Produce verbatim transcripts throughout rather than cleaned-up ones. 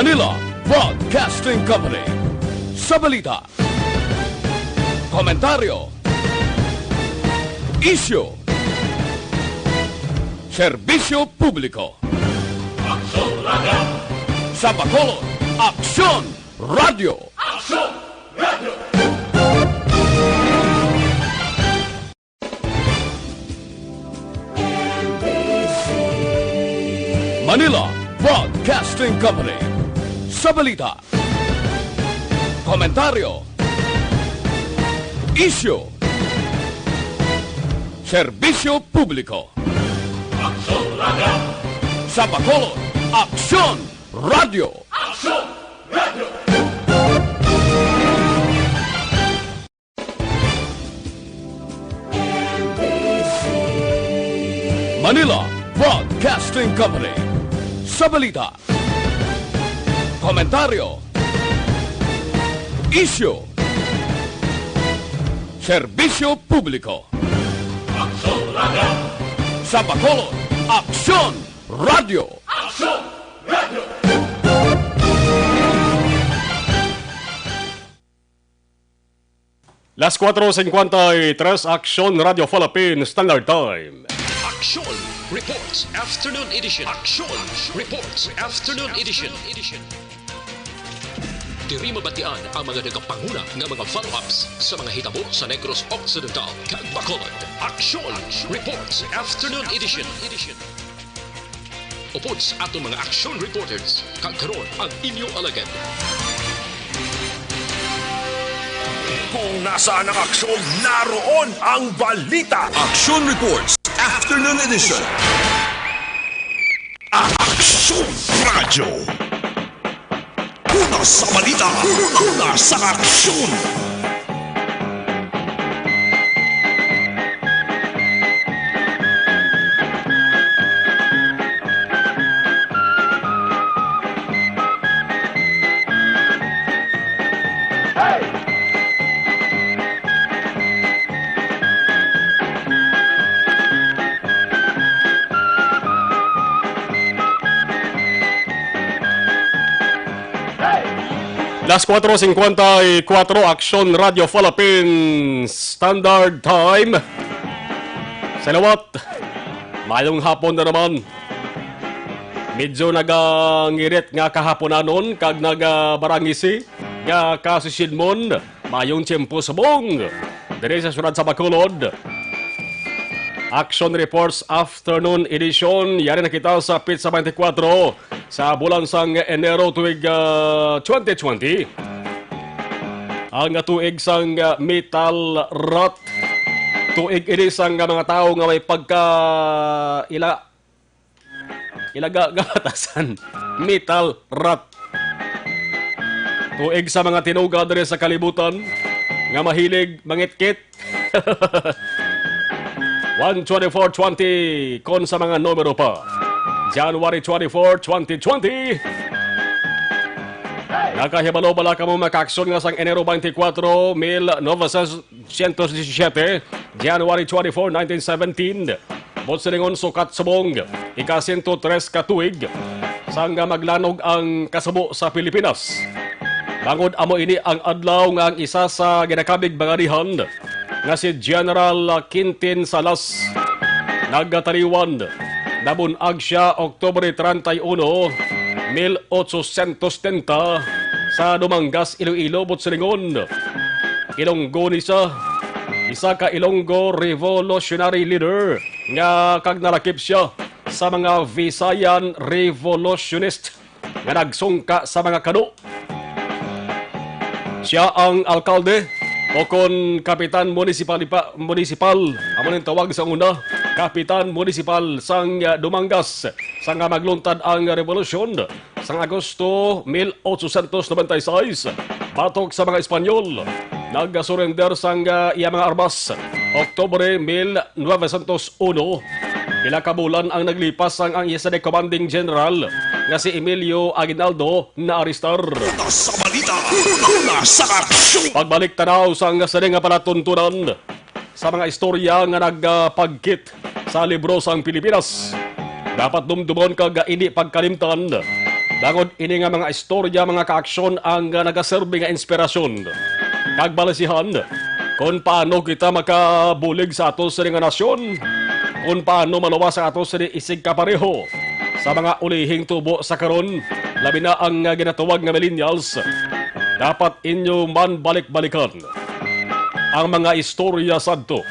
Manila Broadcasting Company. Sa balita, komentaryo, isyu, serbisyo publiko. Aksyon Radio. Sa Bacolod, Aksyon Radio. Aksyon Radio. Manila Broadcasting Company. Sa balita, komentaryo, isyu, serbisyo publiko. Aksyon Radio. Sa Bacolod, Aksyon Radio. Aksyon Radio. Manila Broadcasting Company. Sa balita, komentaryo, isyu, serbisyo publiko. Aksyon Radio. Sa Bacolod, Aksyon Radio. Aksyon Radio. Las cuatro cincuenta y tres, Aksyon Radio Philippine Standard Time. Aksyon Reports Afternoon Edition. Aksyon Reports Afternoon Edition. Diri mabatian ang mga nagapanguna nga mga follow-ups sa mga hitabo sa Negros Occidental kag Bacolod. Aksyon Reports Afternoon Edition. Upod sa aton mga aksyon reporters, kag karon ang inyo alagad. Kung nasaan ang aksyon, naroon ang balita. Aksyon Reports, Afternoon Edition. Aksyon Radyo. Una sa balita, una sa aksyon. Las cuatro cincuenta y cuatro, Aksyon Radio Philippines Standard Time. Sa liwat, mayong hapon na naman. Medyo nagangirit nga kahaponanon kag nagabarangisi nga kasisidmon. Mayong tiyempo subong diri sa siyudad sa Bacolod. Action Reports Afternoon Edition. Yari na kita sa pitsa twenty-four sa bulan sang Enero tuig, ah, twenty twenty. Ang tuig sang, ah, metal rot. Tuig ini sang, ah, mga tawo nga may pagka ila ilaga nga batasan. Metal rot. Tuig sa mga tinuga diri sa kalibutan nga mahilig mangitkit. One twenty-four twenty, kon sa mga numero pa. January twenty-four, twenty twenty. Nakahibalo bala kamo, mga kaaksyon, nga sang Enero twenty-four, mil novecientos disisiete, January twenty-four, nineteen seventeen, buot silingon sukat subong, ika-sento tres ka tuig sang maglanog ang kasubo sa Pilipinas. Bangod amo ini ang adlaw nga ang isa sa ginakamig bangarihan nga si General Quintin Salas nagkataliwan. Nabun-ag sia Oktubre treinta y uno, mil ochocientos setenta, sa Dumangas, Iloilo, buot silingon. Ilonggo ni siya, isa ka Ilonggo revolutionary leader nga kag nalakip siya sa mga Visayan revolutionist nga nagsungka sa mga kano. Siya ang alkalde o kon kapitan munisipal, munisipal, amo ning tawag sa una, kapitan munisipal sang, ah, Dumangas, sang magluntad ang revolusyon sang Agosto mil ochocientos noventa y seis, batok sa mga Espanyol. Nagsurrender sang, ah, iya mga armas Oktubre mil novecientos uno, pila ka bulan ang naglipas sang ang iya sa commanding general nga si Emilio Aguinaldo naarestar. Una sa balita, una sa aksyon. Pagbalik tanaw sang sini nga palatuntunan sa mga istorya nga nagapagkit sa libro sang Pilipinas. Dapat dumdumon kag hindi pagkalimtan Bangod ini nga mga istorya, mga kaaksyon, ang, ah, nagaserbi nga inspirasyon kag balisihan kon paano kita makabulig sa ato sini nga nasyon, kon paano maluwas sa ato sini isig kapareho sa mga ulihing tubo sa karon, labi na ang, ah, ginatawag nga millennials. Dapat inyo man balik-balikan ang mga istorya sadto.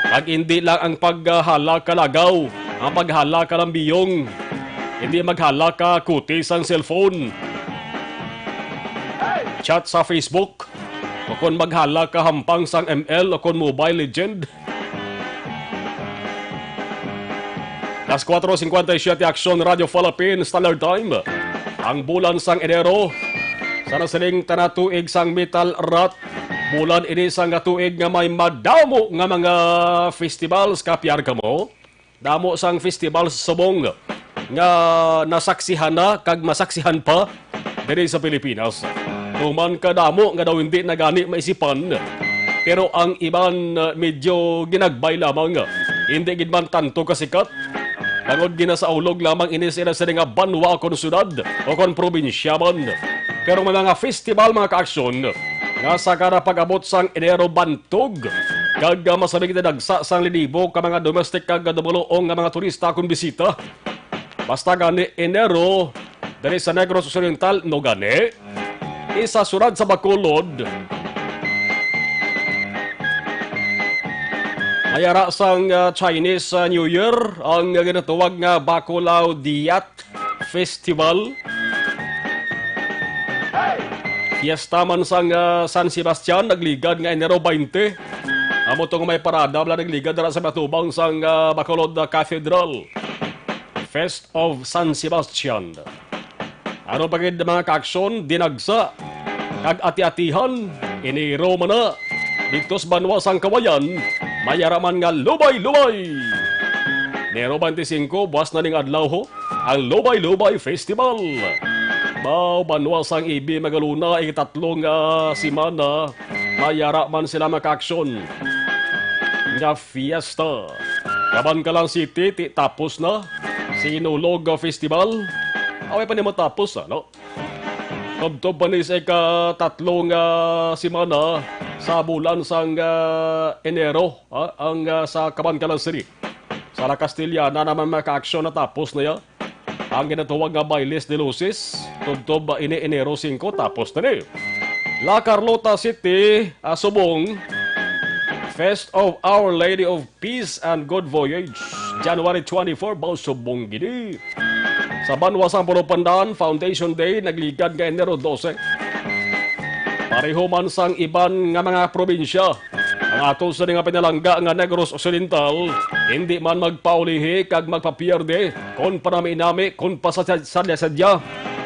Kag hindi lang ang paghala ka lagaw, ang paghala ka lambiyong, hindi maghala ka kuti sang cellphone, chat sa Facebook, o kon maghala ka hampang sang M L o kon Mobile Legend. Las cuatro cincuenta y siete, Aksyon Radio Philippines Standard Time. Ang bulan sang Enero, sa nasiling tana tuig sang Metal Rat, bulan ini sang tuig nga may madamo nga mga festivals. Kapiar kamo? Damo sang festival sa subong nga nasaksihan na kag masaksihan pa diri sa Pilipinas. Human kadamo nga daw hindi na gani maisipan, pero ang iban, uh, medyo ginagbay lamang. Hindi gid man tanto kasikat, bangod ginasaulog lamang ini sa ila sini nga banwa o kon syudad o kon probinsya man. Pero may mga festival, mga kaaksyon, nga sa kada pag-abot sang Enero bantog, kag, ah, masabi gid dagsa sang linibo ka mga domestic kag dumuluong nga mga turista kon bisita. Basta gani Enero, diri sa Negros Occidental, no gani, isa surad sa Bacolod, may ara sang, ah, Chinese, ah, New Year, ang ginatawag nga Bacolao Diat Festival. Fiesta man sang, ah, San Sebastian, nagligad nga Enero twenty. Amo to nga may parada, bala nagligad dira sa matubang sang, ah, Bacolod, ah, Cathedral. Fest of San Sebastian. Ano pa gid, mga kaaksyon, dinagsa kag ati-atihan, Enero man na. Dito sa banwa sang Kawayan, may ara man nga lubay-lubay. Enero twenty-cinco, buwas na ning adlaw, ho, ang Lubay-Lubay Festival. Baw, banwa sang Ibi, Magalona, ikatatlo nga semana, may ara man sila, mga kaaksyon, nga fiesta. Kabankalan City, ti tapos na. Sinulog Festival. Away pa ni matapos, ano? Tubtob pa ni sa ikatatlo nga semana sa bulan sang, ah, Enero, ah, ang, ah, sa Kabankalan City. Sa La Castellana naman, mga kaaksyon, natapos na ya ang ginatawag nga Bailes de Luces. Tubtob, ah, ini Enero singko, tapos na ni. La Carlota City, ah, subong, Fest of Our Lady of Peace and Good Voyage, January twenty-four, baw subong gini. Sa banwa sang Pandanan, Foundation Day, nagligad nga Enero dose. Pareho man sang iban nga mga probinsya, ang ato sini nga pinalangga nga Negros Occidental, hindi man magpaulihi kag magpapierde kon panami-nami, kon pasadya-sadya.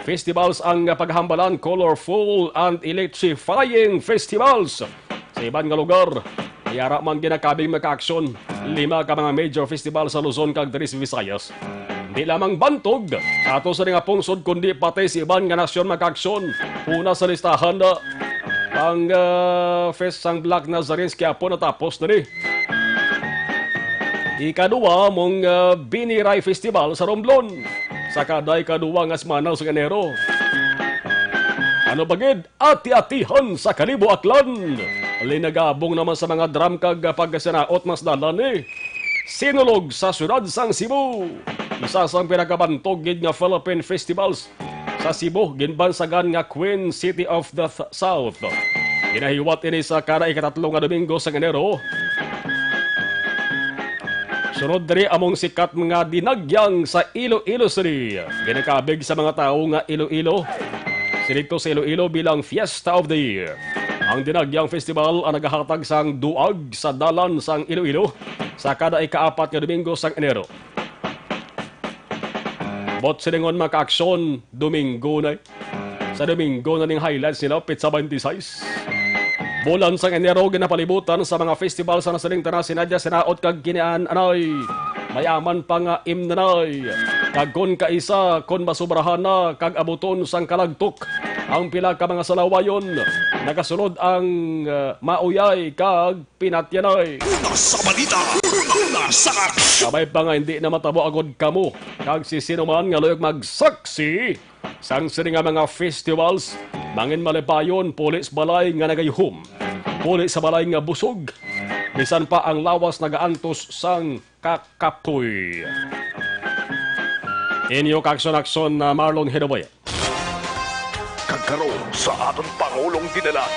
Festivals ang paghambalan, colorful and electrifying festivals. Sa iban nga lugar, may ara man ginakabig, mga kaaksyon, lima ka mga major festival sa Luzon kag diri sa Visayas. Hindi lamang bantog sa ato sini nga pungsod, kundi pati sa iban nga nasyon, mga kaaksyon. Una sa listahan na ang, ah, Fest sang Black Nazarenes Quiapo, natapos na ni. Ikaduha mong, ah, Biniray Festival sa Romblon sa kada ikaduha nga semana sa Enero. Ano pa gid? Ati-atihan sa Kalibo, Aklan. Linagabong naman sa mga drum kag pagkasinaot mas dalan ni Sinulog sa siyudad sang Cebu. Isa sang pinakabantog gid nga Philippine festivals sa Cebu, ginbansagan nga Queen City of the Th-, South. Ginahiwat ini sa kada ikatatlo nga Domingo sang Enero. Sunod diri among sikat nga Dinagyang sa Iloilo City. Ginakabig sa mga tawo nga Iloilo, silinto sa Iloilo bilang Fiesta of the Year. Ang Dinagyang Festival ang nagahatag sang duag sa dalan sang Iloilo sa kada ikaapat nga Domingo sang Enero. Bot silingon, mga kaaksyon, Domingo na. Sa Domingo na ning highlights nila, petsa twenty-six. Bulan sang Enero, ginapalibutan sa mga festival sa nasiling tanan, sinadya, sinaot kag kinian-anay. Mayaman pa nga imnanay. Kag kon kaisa, kon masubrahan na, kag abuton sang kalagtok ang pila ka mga salawayon, nagasulod ang, uh, mauyay kag pinatyanay. Una sa balita, una sa aksyon. Kabay pa nga hindi na matabo agod kamo kag si sino man nga luyag magsaksi Sang sini nga mga festivals, mangin malipayon, puli sa balay nga nagayuhom, puli sa balay nga busog, bisan pa ang lawas nagaantos sang kakapoy. Inyo kaakson-akson na Marlon Hidawayan. Kag karon sa aton Pangulong Dinalan.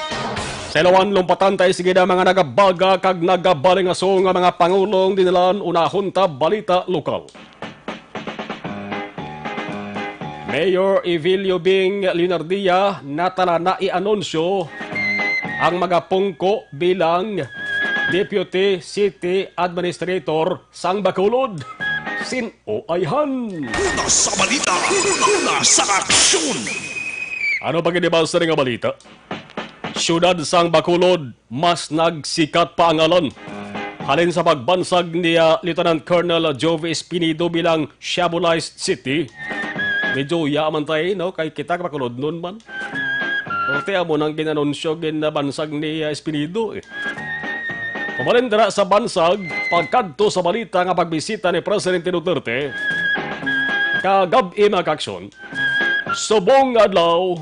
Sa ilawan, lumpatan ta sigi na mga nagabaga kag nagabalingaso nga mga pangulong dinalan. Unahon ta balita lokal. Mayor Evilio Bing Leonardia natala na i-anunsyo ang magapungko bilang Deputy City Administrator sang Bacolod. Sin-o ayhan? Una sa balita, una sa aksyon. Ano pa gid ba sa nga balita? Siyudad sang Bacolod, mas nagsikat pa ang ngalan. Halin sa pagbansag ni, ah, Lieutenant Colonel Jove Espinido bilang Shabolized City, medyo yaman tayo, no? Kay kita Bacolodnon man. Pero ti amo nang ginanunsyo, ginabansag ni, ah, Espinido, eh. Pumalin dira sa bansag, pagkadto sa balita nga pagbisita ni Presidente Duterte, kagab-i, mga kaaksyon, subong nga adlaw,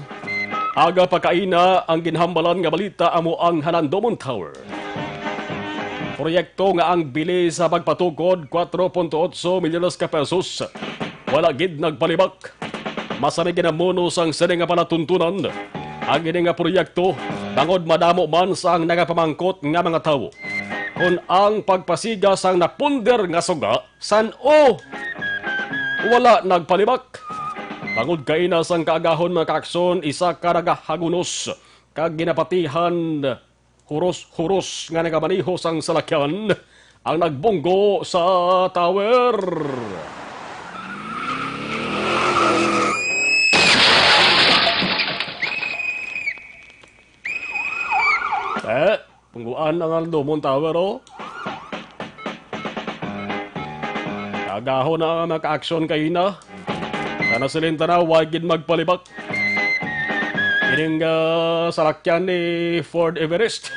aga pa kaina, ang ginhambalan nga balita amo ang Halandomon Tower. Proyekto nga ang bili sa pagpatukod, kwatro punto otso milyones ka pesos, wala gid nagpalibak. Masami ginamuno sang sini nga palatuntunan ang ini nga proyekto, bangod madamo man sang nagapamangkot nga mga tawo kon ang pagpasiga sang napunder nga suga san-o wala nagpalibak. Bangod kaina sang kaagahon, mga kaaksyon, isa ka nagahagunos kag ginapatihan huros-huros nga nagamaneho sang salakyan ang nagbunggo sa tower. Eh, bungguan ang Halandomon Tower, oh. Kaagahon na ang mga kaaksyon kaina. Sana siling tanaw, wa gid magpalibak. Ining, ah, salakyan ni Ford Everest,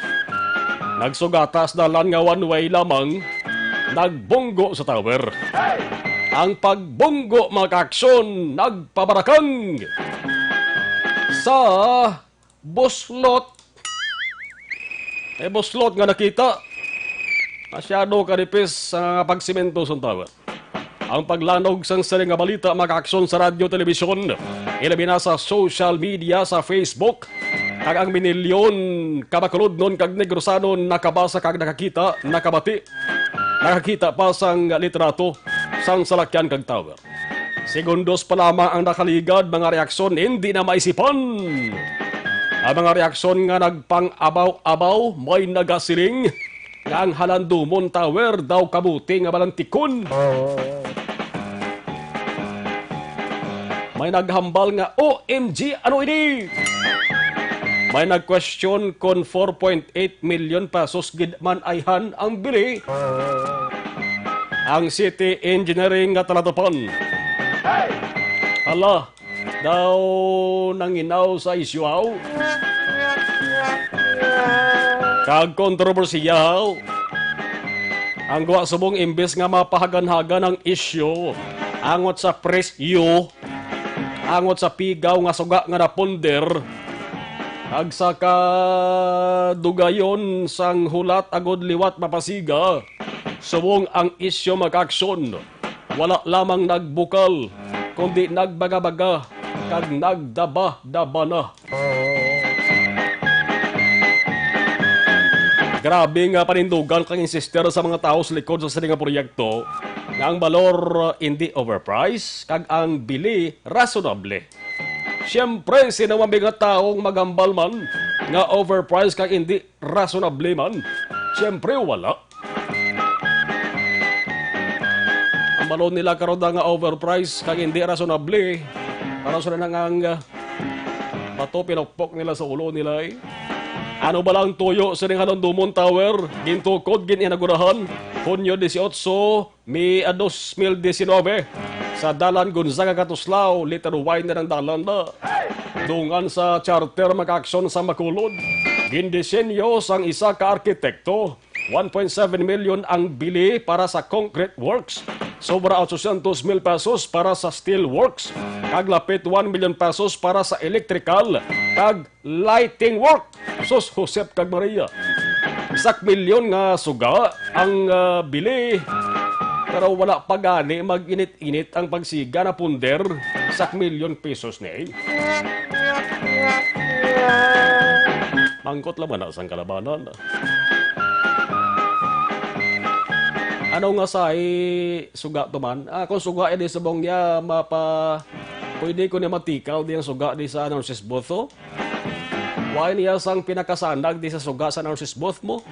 nagsugata sa dalan nga one-way lamang, nagbunggo sa tower. Ang pagbunggo, mga kaaksyon, nagpabarakang sa buslot. May buslot nga nakita. Masyado kanipis ang pagsimento sa tower. Ang paglanog sang sini nga balita, mga kaaksyon, sa radyo, telebisyon, ilabi na sa social media, sa Facebook, kag ang minilyon ka Bacolodnon kag Negrosanon nakabasa kag nakakita, nakabati, nakakita pa sang litrato sang salakyan kag tower. Segundos pa lamang ang nakaligad, mga reaksyon hindi na maisipan. Ang mga reaksyon nga nagpang-abaw-abaw, may nagasiling nga ang Halandomon Tower daw kabuti nga balantikon. May naghambal nga, "O M G, ano ini?" May nag-question kon four point eight million pesos gid man ayhan ang bili. Ang City Engineering nga talatapan, hala, daw nanginaw sa isyu, haw. Kag kontrobersiya, haw. Ang guwa subong, imbes nga mapahagan-hagan ang isyu angot sa presyo, angot sa pigaw nga suga nga napunder, kag sa kadugayon sang hulat agud liwat mapasiga, subong ang isyu, mga kaaksyon, wala lamang nagbukal, kundi nagbaga-baga kag nagdaba-daba na. Grabe nga panindugan kag insister sa mga tawo sa likod sa sini nga proyekto nga ang balor, uh, indi overpriced kag ang bili rasonable. Siyempre, sino man ba nga tawo ang maghambal man nga overpriced kag indi rasonable man? Siyempre, wala. Ang balon nila karon nga overpriced kag indi rasonable, para sila na nga ang, ah, bato pinukpok nila sa ulo nila, eh. Ano ba lang tuyo sining Halandomon Tower? Gintukod, gin-inaugurahan Hunyo dieciocho, May, ah, dos mil diecinuebe, sa dalan Gonzaga Katuslao, letter Y na ang dalan na. Dungan sa charter, mga kaaksyon, sa Bacolod. Gindisenyo sang isa ka arkitekto. One point seven million ang bili para sa concrete works, sobra ochocientos mil pesos para sa steel works, kag lapit one million pesos para sa electrical kag lighting work. Sus, Josep kag Maria. Sak milyon nga suga ang, ah, bili. Pero wala pa gani mag-init-init ang pagsiga na punder. Sak milyon pesos ni. Mangkot lang man na sang kalabanan. Ano nga say suga to man? Ah, kung suga, edi subong niya mapa-, pwede ko niya matikaw di ang suga di sa nurses booth, oh. Why niya sang pinakasanag di sa suga sa nurses booth mo?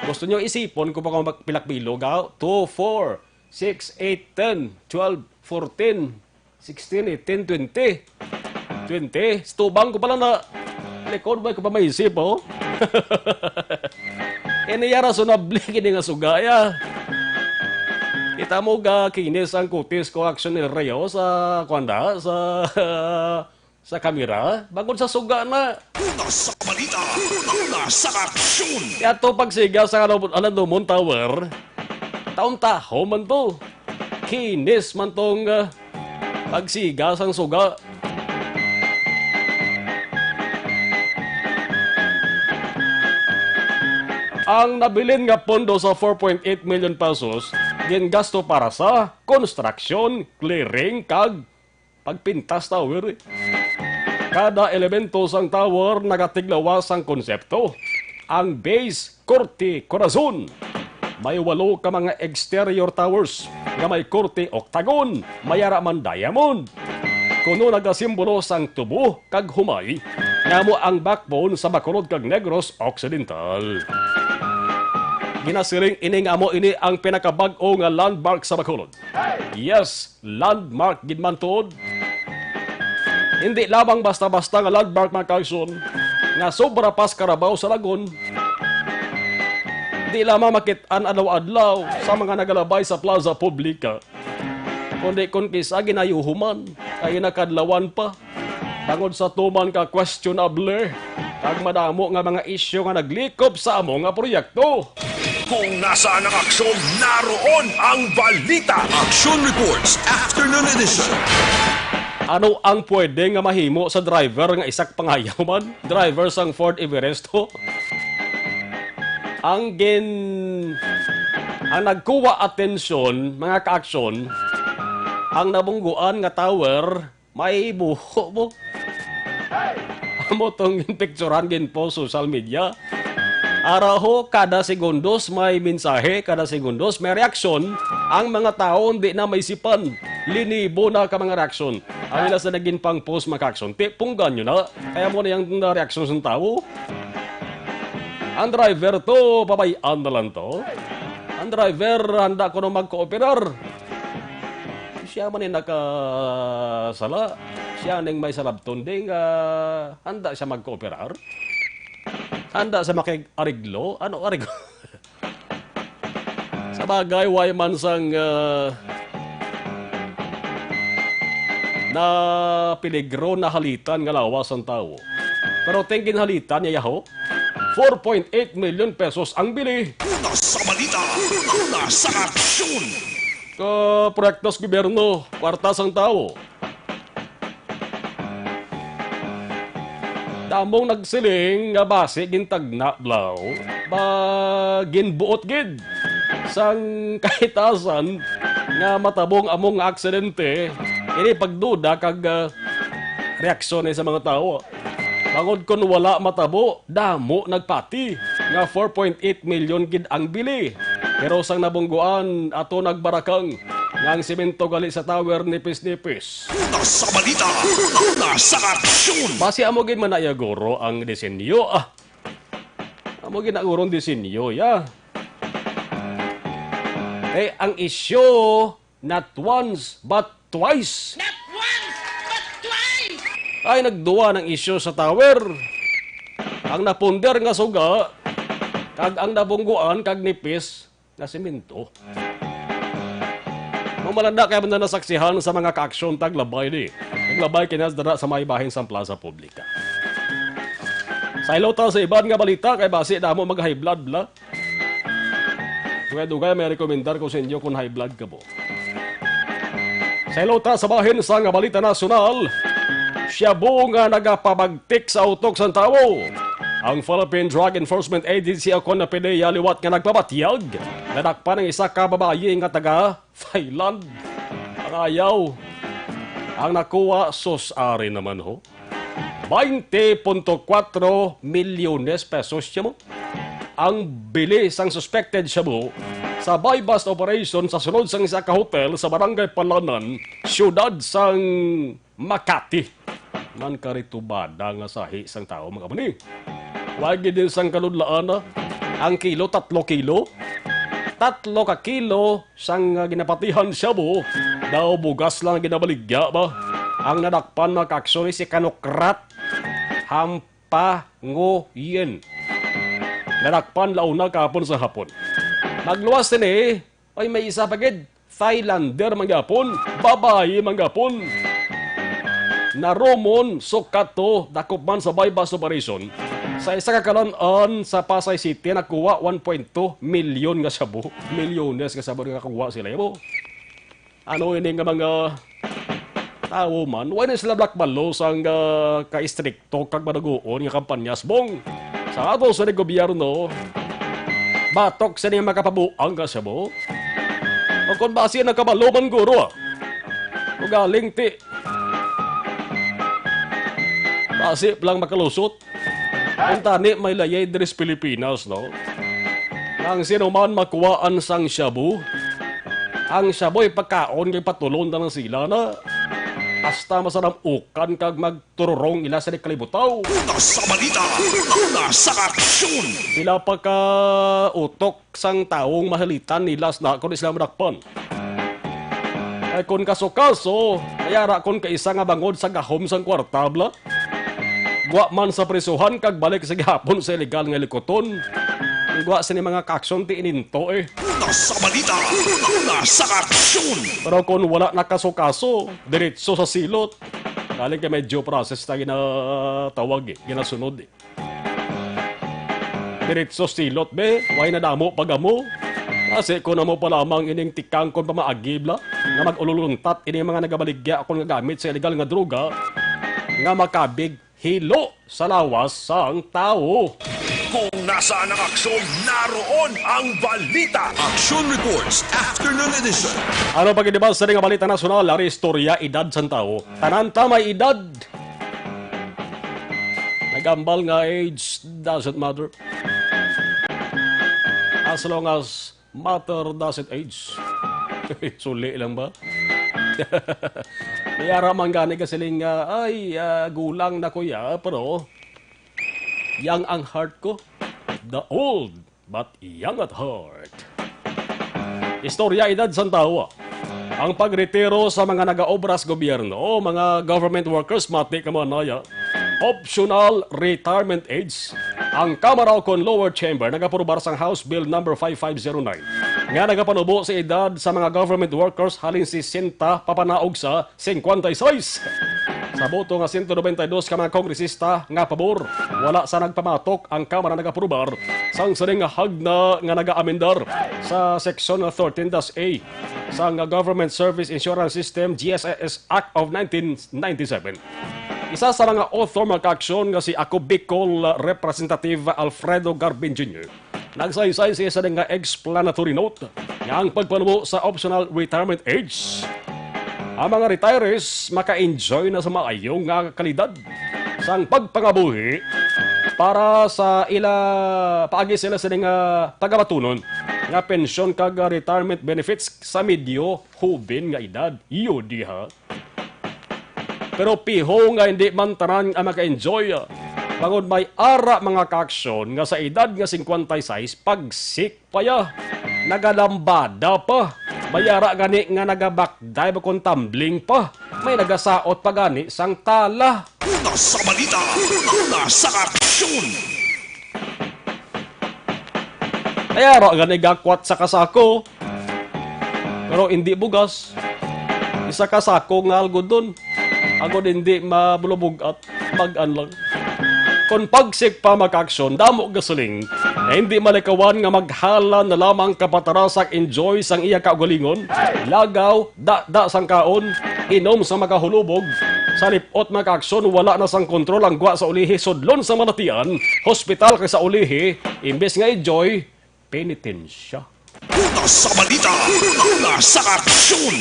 Gusto niyo isipon ko pa kung mag-, pilak bilog, ah? Two, four, six, eight, ten, twelve, fourteen, sixteen, eighteen, twenty. Twenty. Stubang ko pala na likod, way ko pa maisip, oh. Ini ya rason na bling ini nga suga, ya. Kita mo ga kinis ang kutis ko, Action El Rio, sa, kuwan da, sa, sa kamera. Bangod sa suga na. Una sa balita, una sa aksyon. Yato pagsiga sa Alam-, Alandomon Tower. Taon-taho man to. Kinis man tong, ah, pagsiga sang suga. Ang nabilin nga pondo sa four point eight million pesos gingasto para sa construction, clearing, kag pagpintas tower, eh. Kada elemento sang tower nagatiglawas sang konsepto. Ang base, korte, corazon. May walo ka mga exterior towers nga may korte, octagon, may ara man diamond. Kuno nagasimbolo sang tubo kag humay, nga amo ang backbone sa Bacolod kag Negros Occidental. Ginasiling ini nga amo ini ang pinakabag-o nga landmark sa Bacolod. Yes, landmark gid man tuod. Hindi lamang basta-basta nga landmark, mga kaigsoon, nga sobra pas karabaw sa lagon. Di lamang makit-an adlaw-adlaw sa mga nagalabay sa Plaza Publica, kundi kon kis-a ginayuhuman kay nakadlawan pa. Bangod sa tuman ka questionable, kag madamo nga mga isyu nga naglikop sa amo nga proyekto. Kung nasaan ang aksyon, naroon ang balita. Action Reports, Afternoon Edition. Ano ang pwede nga mahimo sa driver nga isak pangayaw man? Driver sang Ford Everest to? Ang gin-, ang nagkuha atensyon, mga ka-aksyon, ang nabungguan nga tower, may buho mo. Amo tong ginpicturan, ginpost social media. Araho, kada segundos may mensahe, kada segundos may reaksyon. Ang mga tawo hindi na maisipan. Linibo na ka mga reaksyon. Ang ila sa naging pang-post, mga ka-aksyon. Ti, punggan nyo na. Kaya mo na yung reaksyon sa tawo. Ang driver to, pabay-an na lang to. Ang driver, handa ko na magkooperar. Siya man yung nakasala. Siya ning may salabton ding, ah, handa siya magkooperar. Handa siya makig-ariglo. Ano ariglo? Sa bagay, way man sang, ah, na peligro, nahalitan nga lawas ang tawo. Pero ting ginhalitan niya, yaho, four point eight million pesos ang bili. Una sa balita, una sa aksyon. Ka proyekto sa gobyerno, kwarta sang tawo. Damong nagsiling nga basi gintagna, blaw, ba ginbuot gid sang kahitasan nga matabong among aksidente. Ini pagduda kag, ah, reaksyon sa mga tawo. Bangod kon wala matabo, damo nagpati nga four point eight million gid ang bili. Pero sang nabungguan, ato nagbarakang nga ang semento gali sa tower nipis-nipis. Una sa balita, una sa aksyon. Basi amo gid man na iya, guro, ang disenyo, ah. Amo gid na, guro, ang disenyo, ya. Eh, ang isyu, not once, but twice. Not once, but twice! Ay, nagduwa ng isyu sa tower. Ang napunder nga suga, kag ang nabungguan kag nipis nga semento. Mamalanda kay man na nasaksihan sa mga kaaksyon taglabay ni. Naglabay kinas dira sa may bahin sang Plaza Publica. Sa ilota sa iban nga balita kay basi damo mag-high blood bla. Dugay-dugay may rekomendar ko sa inyo kung high blood ka po. Hello ta sa bahin sang balita nasyonal. Shabu nga nagapabagtik sa utok sang tawo. Ang Philippine Drug Enforcement Agency o kon P D E A liwat nga nagpabatyag, nadakpan ang isa ka babayi nga taga Thailand. Ang ayaw, ang nakuha, sus, ari naman ho. Twenty punto kuwatro milyones pesos shabu ang bili sang suspected shabu sa buy-bust operation sa sulod sang isa ka hotel sa Barangay Palanan, siyudad sang Makati. Man karitubada nga sahi sang tawo, mga mani. Wa gid sang kaludlaan, ah. Ang kilo, tatlo kilo. Tatlo ka kilo sang, ah, ginapatihan shabu. Daw bugas lang ginabaligya ba? Ang nadakpan, mga kaaksyon, si Kanukrat Hampangoyen. Nadakpan la una kahapon sa hapon. Nagluwas sini, oy, may isa pa gid. Thailander man gyapon, babayi man gyapon. Narumon, sukat to, dakop man sa buy-bust operation. Sa isa ka kalan-an sa Pasay City, nakuha one point two milyon nga shabu. Milyones nga shabu nga nakuha sila, mo. Ano ini nga mga tawo man, wala sila black balo sang, ah, ka-istrikto kag madugoon nga kampanyas, bong. Sa ato sa gobyerno, batok sa mga makapabuang ka shabu. O kung basi nagkabalo man guro, ah. Ugaling ti. Basi lang makalusot. Ang tani may layay diri sa Pilipinas, no? Ang sino man makuhaan sang shabu, ang shabu'y pagkaon kay patulon na lang sila na. Hasta masaramukan kag magtururong ila sa kalibutaw. Una sa balita, una sa aksyon. Pila pa ka utok sang taong mahalitan nila sa nakon sila madakpan. Ay, kung kaso-kaso, mayara kon kaisa nga bangod sa gahom sang kwarta, bla? Gwa man sa prisuhan kag balik sa gihapon sa illegal nga likuton. Ang gwa sini mga kaaksyon ti ininto, eh. Una sa balita, una sa aksyon. Pero kung wala na kaso-kaso, diretso sa silot. Galing kay may due process na ginatawag, eh, ginasunod, eh. Diretso silot, be. Way nadamo pag-amo. Kasi kung amo pa lamang ining tikang kon pamaagi, bla, nga mag-ululuntat ini mga nagabaligya kon nga gamit sa illegal nga droga nga makabig hilo sa lawas sang tawo. Kung nasaan ang aksyon, naroon ang balita. Action Reports, Afternoon Edition. Ano pa gid ba sa nga balita nasyonal? Ari istorya, edad sang tawo. Tanan ta may edad. Nagambal nga age doesn't matter. As long as matter doesn't age. Suli lang ba? Mayara man gani ka siling nga, "Ay, ah, gulang na ko ya, pero young ang heart ko." The old but young at heart. Istorya, edad sang tawo. Ang pagretiro sa mga nagaobra sa gobyerno o mga government workers, mati ka mo anaya, optional retirement age. Ang Kamara o kon lower chamber nagaprobar sang House Bill number five five zero nine nga nagapanubo sa edad sa mga government workers halin sesenta papanaog sa singkwenta y seis. Sa boto nga sento nobenta y dos ka mga kongresista nga pabor, wala sa nagpamatok ang Kamara nagaprobar sang sining nga hagna nga nagaamendar sa Section thirteen dash A sang Government Service Insurance System, G S I S Act of nineteen ninety-seven. Isa sa mga author, mga kaaksyon, nga si Ako Bicol Representative Alfredo Garbin Junior nagsaysay sa isa nga explanatory note nga ang pagpanubo sa optional retirement age, ang mga retirees maka-enjoy na sa maayo nga kalidad sang pagpangabuhi para sa ila, paagi sila sa nga pagabatunon nga pensyon kag retirement benefits sa medyo hoben nga edad. Iyo diha. Pero piho nga hindi man tanan ang maka-enjoy. Bangod may ara mga kaaksyon nga sa edad nga singkwenta y seis, pagsik pa ya. Nagalambada pa. May ara gani nga nagabakday ba kung tumbling pa. May nagasaot pa gani sang tala. Una sa balita, una sa aksyon. Ay, ara gani gakwat sa kasako. Pero hindi bugas. Isa ka sako nga algodon. Agod hindi mabulubog at mag-an lang. Kon pagsik pa, mga kaaksyon, damo gasiling nga hindi malikawan nga maghala na lamang kapatarasak enjoy sang iya kaugalingon, lagaw, da-da sang kaon, inom sa makahulubog. Sa lip-ot, mga kaaksyon, wala na sang kontrol ang gwa sa ulihi, sudlon sa malatian, hospital kay sa ulihi, imbes nga enjoy, penitensya. Una sa balita, una sa aksyon.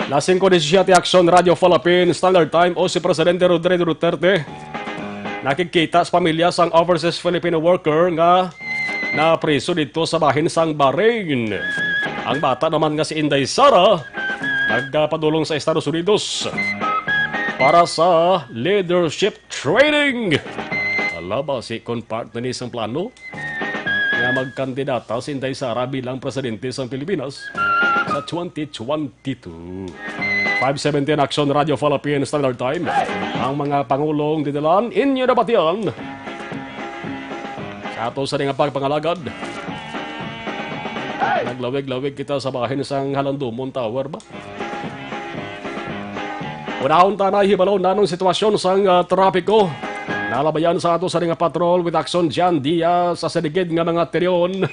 Las singko disisiete, Aksyon Radio Philippine Standard Time. O si Presidente Rodrigo Duterte nakigkita sa pamilya sang overseas Filipino worker nga napriso didto sa bahin sang Bahrain. Ang bata naman nga si Inday Sara nagpadulong sa Estados Unidos para sa leadership training. Ala, basi kon part na ni sang plano nga magkandidata si Inday Sara bilang presidente sang Pilipinas sa twenty twenty-two. Five seventeen, Aksyon Radio Philippine Standard Time. Ang mga pangulong didilan, inyo nabatian. Sa ato sa nga pagpangalagad, naglawig-lawig kita sa bahin sang Halandumon Tower ba? Unahon ta na hibalo nanong sitwasyon sang, ah, trapiko. Nalabayan sa ato sa nga patrol with Action John Diaz sa siligid nga mga terion.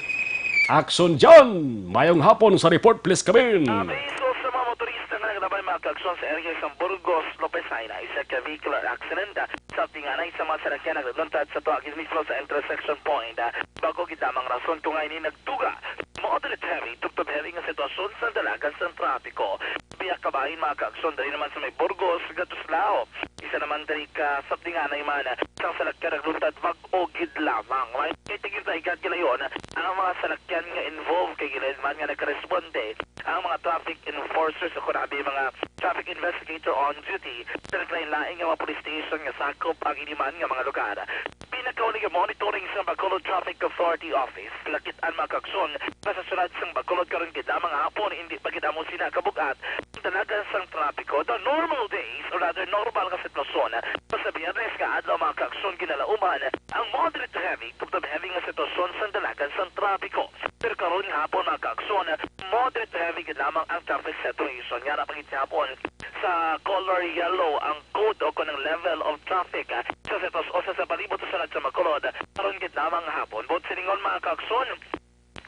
Action John, mayong hapon sa report, please come in. Aviso sa mga motorista nga naglabay, mga kaaksyon, sa area sang Burgos, Lopez Haina, isa ka vehicular accident. Sa tinganay sa mga salakyan nagluntad sa tuwa gid mismo sa intersection point. Bag-o gid lamang rason kung ngaa ini nagduga. Moderate heavy, tubtob heavy nga sitwasyon sa dalagan sang trapiko. Biya kabahin, mga kaaksyon, diri naman sa may Burgos, Gatuslao. Isa naman diri ka sabtinganay man sang salakyan nagluntad, bag-o gid lamang. May tigil sa igat gilayon ang mga salakyan nga involved kay gilayon man nga nagkaresponde ang mga traffic enforcers o kon abi mga traffic investigator on duty sa naglain-lain nga mga police station nga sakop ang ini man nga mga lugar. Pinakauli nga monitoring sa Bacolod Traffic Authority Office, lakit-an, mga kaaksyon, nga sa syudad sang Bacolod karon gid lamang hapon, hindi pa gid amo sina kabug-at ang dalagan sang trapiko. The normal days, or rather normal nga sitwasyon, sa Biyernes nga adlaw, mga kaaksyon, ginalauman ang moderate to heavy, tubtob heavy nga sitwasyon sa dalagan sang trapiko. Pero karon nga hapon, mga kaaksyon, moderate to heavy gid lamang ang traffic situation. Nga na pagit hapon sa color yellow ang code o kon ang level of traffic, ah, sa setos o sa, sa palibot sa syudad sa Bacolod. Karon gid lamang hapon. Buot silingon, mga kaaksyon,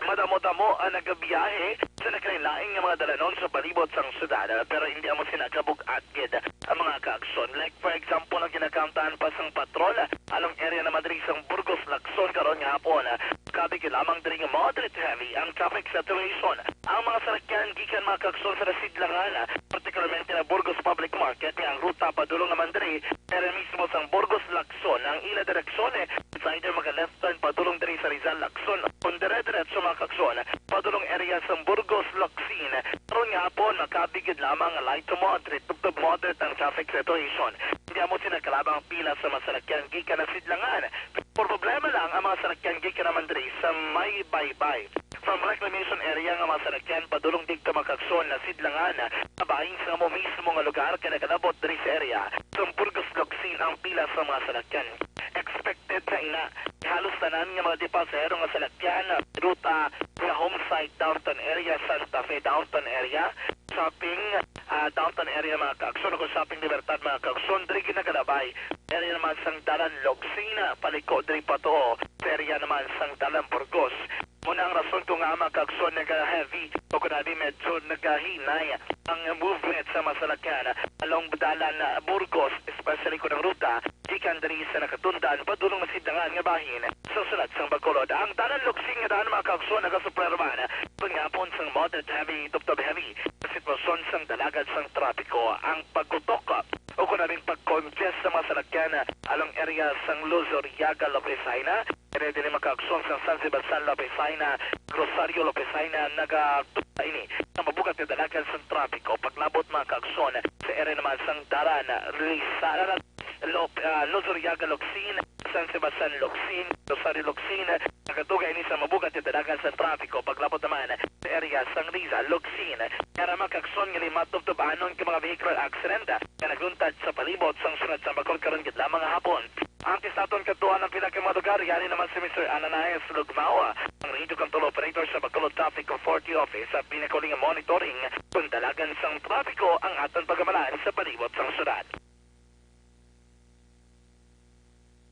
madamo-damo ang nagabiyahe sa naglain-lain nga mga dalanon sa palibot sang syudad, pero hindi amo sina kabug-at gid ang mga kaaksyon. Like, for example, ang ginakamtan pa sang patrol along area naman diri sang Burgos, Lacson karon nga hapon. Kabi gid lamang diri nga moderate heavy ang traffic situation. Ang mga salakyan gikan, mga kaaksyon, sa nasidlangan, particularmente na Burgos Public Market, nga ang ruta padulong naman diri, area mismo sang Burgos, Lacson, ang ila direksyon, eh, it's either maga-left turn padulong diri sa Rizal, Lacson, kon dire-diretso, mga kaaksyon, padulong area sang Burgos, Locsin. Karon nga hapon, makabi gid lamang nga light to moderate, tubtob moderate ang traffic situation. Hindi amo sina kalabang pila sa mga salakyan gikan nasidlangan. Pero problema lang ang mga salakyan gikan naman diri sa may baybay. From reclamation area nga mga salakyan padulong didto, mga kaaksyon, nasidlangan. Kabahin sa amo mismo nga lugar kay nakalabot diri sa area sang Burgos, Locsin ang pila sa mga salakyan. Expected sa ina, halos tanan nga mga dipasahero nga salakyan, ruta nga home site, downtown area, Santa Fe downtown area, shopping, ah, downtown area, mga kaaksyon, o kon shopping Libertad, mga kaaksyon, diri ginagalabay. Area naman sang Dalan Locsin, paliko diri patuo sa area naman sang Dalan Burgos. Mao na ang rason kung ngaa, mga kaaksyon, naga-heavy o kon abi medyo nagahinay ang movement sa mga salakyan along Dalan, ah, Burgos, especially kon ang ruta gikan diri sa nakatundan padulong nasidlangan nga bahin sa syudad sang Bacolod. Ang Dalan Locsin nga daan, mga kaaksyon, nagasupply man karon nga hapon sang moderate heavy, tubtob heavy nga sitwasyon sang dalagan sang trapiko. Ang pagkutok o kon abing pag-congest sa mga salakyan along area sang Luzuriaga, Lopez Haina, area diri, mga kaaksyon, sang San Sebastian, Lopez Haina, Rosario, Lopez Haina, nagatuga ini sa mabugat nga dalagan sang trapiko. Paglabot, mga kaaksyon, sa area naman sang Dalan, Rizal, Lop-, ah, Luzuriaga, Locsin, San Sebastian, Locsin, Rosario, Locsin, nagatuga ini sa mabugat nga dalagan sang trapiko. Paglabot naman sa area sang Rizal, Locsin. Nga ra, mga kaaksyon, nga lima tubtob-anon ka mga vehicular accident nga nagluntad sa palibot sang syudad sang Bacolod karon gid lamang nga hapon. Antes naton kadtuan ang pila ka mga lugar, yari naman si Mister Ananias Lugmao, ang Radio Control Operator sa Bacolod Traffic Authority Office, sa pinakauli nga monitoring kon dalagan sang trapiko ang aton pagamalan sa palibot sang syudad.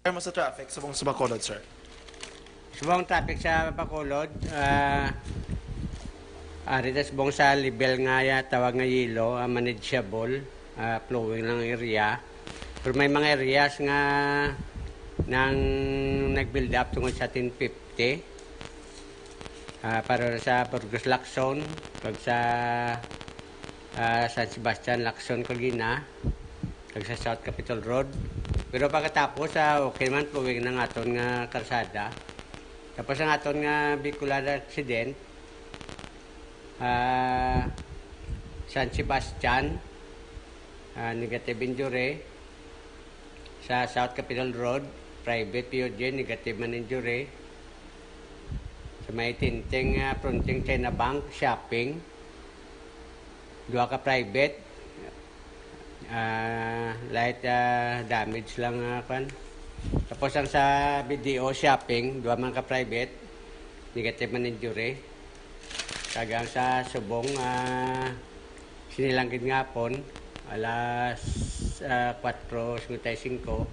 Kamo sa traffic subong sa Bacolod, sir? Subong traffic sa Bacolod, ah, ari ta subong sa level nga ya-, tawag nga yellow, ah, manageable, ah, flowing lang area. Pero may mga areas nga nang nag-build up tungod sa ten fifty. Ah, para sa Burgos Lacson, kag sa, ah, San Sebastian Lacson, Cagina, kag sa South Capitol Road. Pero pagkatapos, ah, okay man, flowing na nga aton nga karsada. Tapos ang aton nga vehicular accident, ah, San Sebastian, ah, negative injury. Sa South Capitol Road, private P U G, negative man injury. Sa may tinting, ah, fronting China Bank, shopping. Duha ka private. Ah, light, ah, damage lang, ah, kwan. Tapos ang sa B D O shopping, duha man ka private, negative man injury. Kag ang sa subong, ah, sini lang gid nga hapon, alas, ah, kuwatro singkwenta y singko,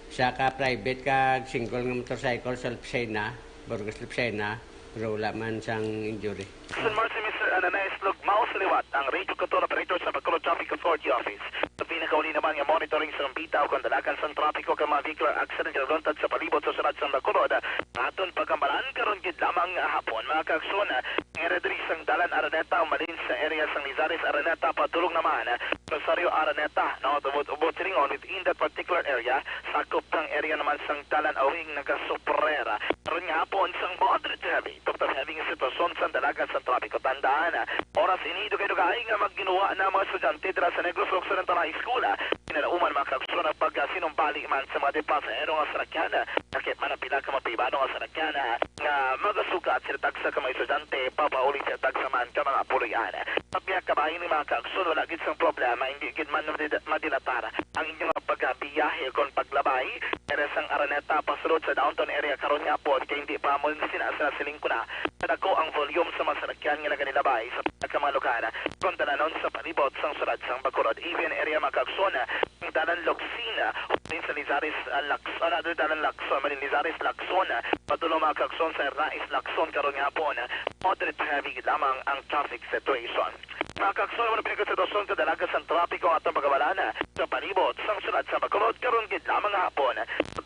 isa ka private kag single nga motorcycle sa Lucena, Burgos Lucena, pero wala man sang injury. San Martin, Mister Ananias Lugmao sa liwat, ang Radio Katon Operator sa Bacolod Traffic Authority Office. Sa pinakauli naman nga monitoring sa bitaw kung dalagan sang trapiko kag mga vehicular accident nga naluntad sa palibot sa siyudad sang Bacolod, ang aton paghambalan karon gid lamang nga hapon, mga kaagsoon. Ang area diri sang Dalan Araneta, umalin sa area sang Lizares Araneta, padulong naman Rosario Araneta, north of Ubot Silingon, within that particular area, sakop sang area naman sang Dalan Awing, Nagasuprera. Karon nga hapon, sang moderate to heavy, to heavy nga sitwasyon sa dalagan sa trapiko. Tandaan, oras ini, dugay-dugay nga magginuwa na mga estudyante dira sa Negros Occidental High School. Kinalauman, mga kaagsoon, ang pagsinumbali man sa mga pasahero nga sarakyan. Sakit man ang pila ka mga pribado nga sarakyan nga magasugat sila tagsa ka mga estudyante, papauli sila tagsa man ka mga puloy-an. Sa pihak ka bahin ni mga kaagsoon, wala gid sang problema, hindi gid man madil-, madilatar ang inyong pagbiyahe kon paglabay. Area sang Araneta, pasulod sa downtown area karon nga hapon, kay hindi pa mo sina sila siling ko na, kadako ang volume sa mga sarakyan nga naganilabay sa pila ka mga lugar kon dalanon sa palibot sang siyudad sang Bacolod. Even area, mga kaagsoon, ang Dalan Locsin, umalin sa Lizares, ah, Lacs-, ah, Dalan Lacson, umalin Lizares Lacson, padulong, mga kaagsoon, sa Rais Lacson karon nga hapon, moderate to heavy lamang ang traffic situation. Mga kaagsoon, wala pinagkasitwasyon kadalagan sang trapiko ang atong paghambalan sa palibot sang siyudad sa Bacolod karon gid lamang nga hapon.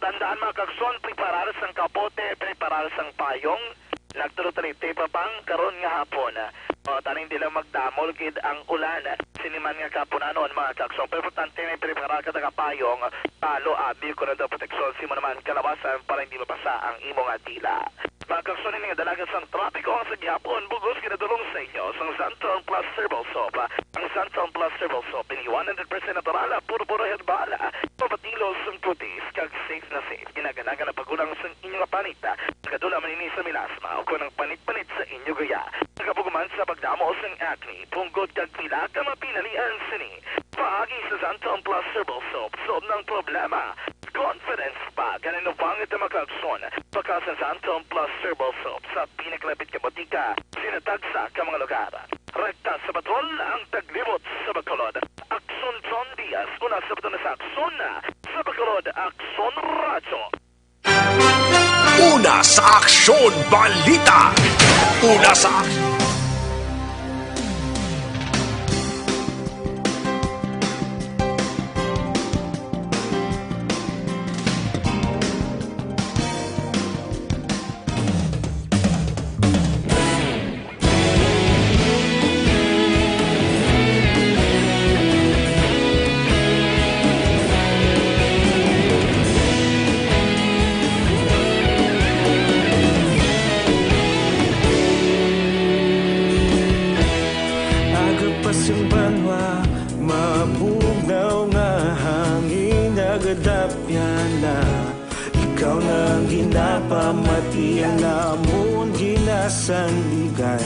Tandaan, mga kaagsoon, preparar sang kapote, preparar sang payong, nagtulog-tulog pa pang karon nga hapon. O, taning di lang magdamol gid ang ulan. Sini man nga kahaponanon, mga kaagsoon, pero importante nga preparar ka ta ka payong, palo, abi, kon ano daw proteksyon sa imo naman kalawasan para hindi mabasa ang imo nga dila. Mga kaagsoon, ini nga dalagan sang trapiko ang sa gihapon, bug-os ginadulong sa inyo sang Santon Plus Herbal Soap. Ang Santon Plus Herbal Soap, ini one hundred percent natural, puro-puro herbal, mapatilos ang kutis, kag safe na safe. Ginaganagan ang pagkulang sang inyo nga panit. Nakadula man ini sa melasma o kon ang panit-panit sa inyo guya. Nakabugo man sa pagdamo sang acne, punggod, kag pila ka mga pinalian sini. Paagi sa Santon Plus Herbal Soap, solve na ang problema. Confidence pa, ganin upang ito, mga kaagsoon. Baka sa Santon Plus Herbal Soap sa pinakalapit nga botika, sina tagsa ka mga lugar. Rekta sa patrol ang taglibot sa Bacolod. Aksyon John Diaz, una sa patrol sa Aksyon, sa Bacolod, Aksyon Radyo. Una sa Aksyon Balita. Una sa Aksyon. Aga pa sing banwa, mabugnaw nga hangin nagadapyan na. Ikaw na ang ginapamati, ang amon ginasandigan.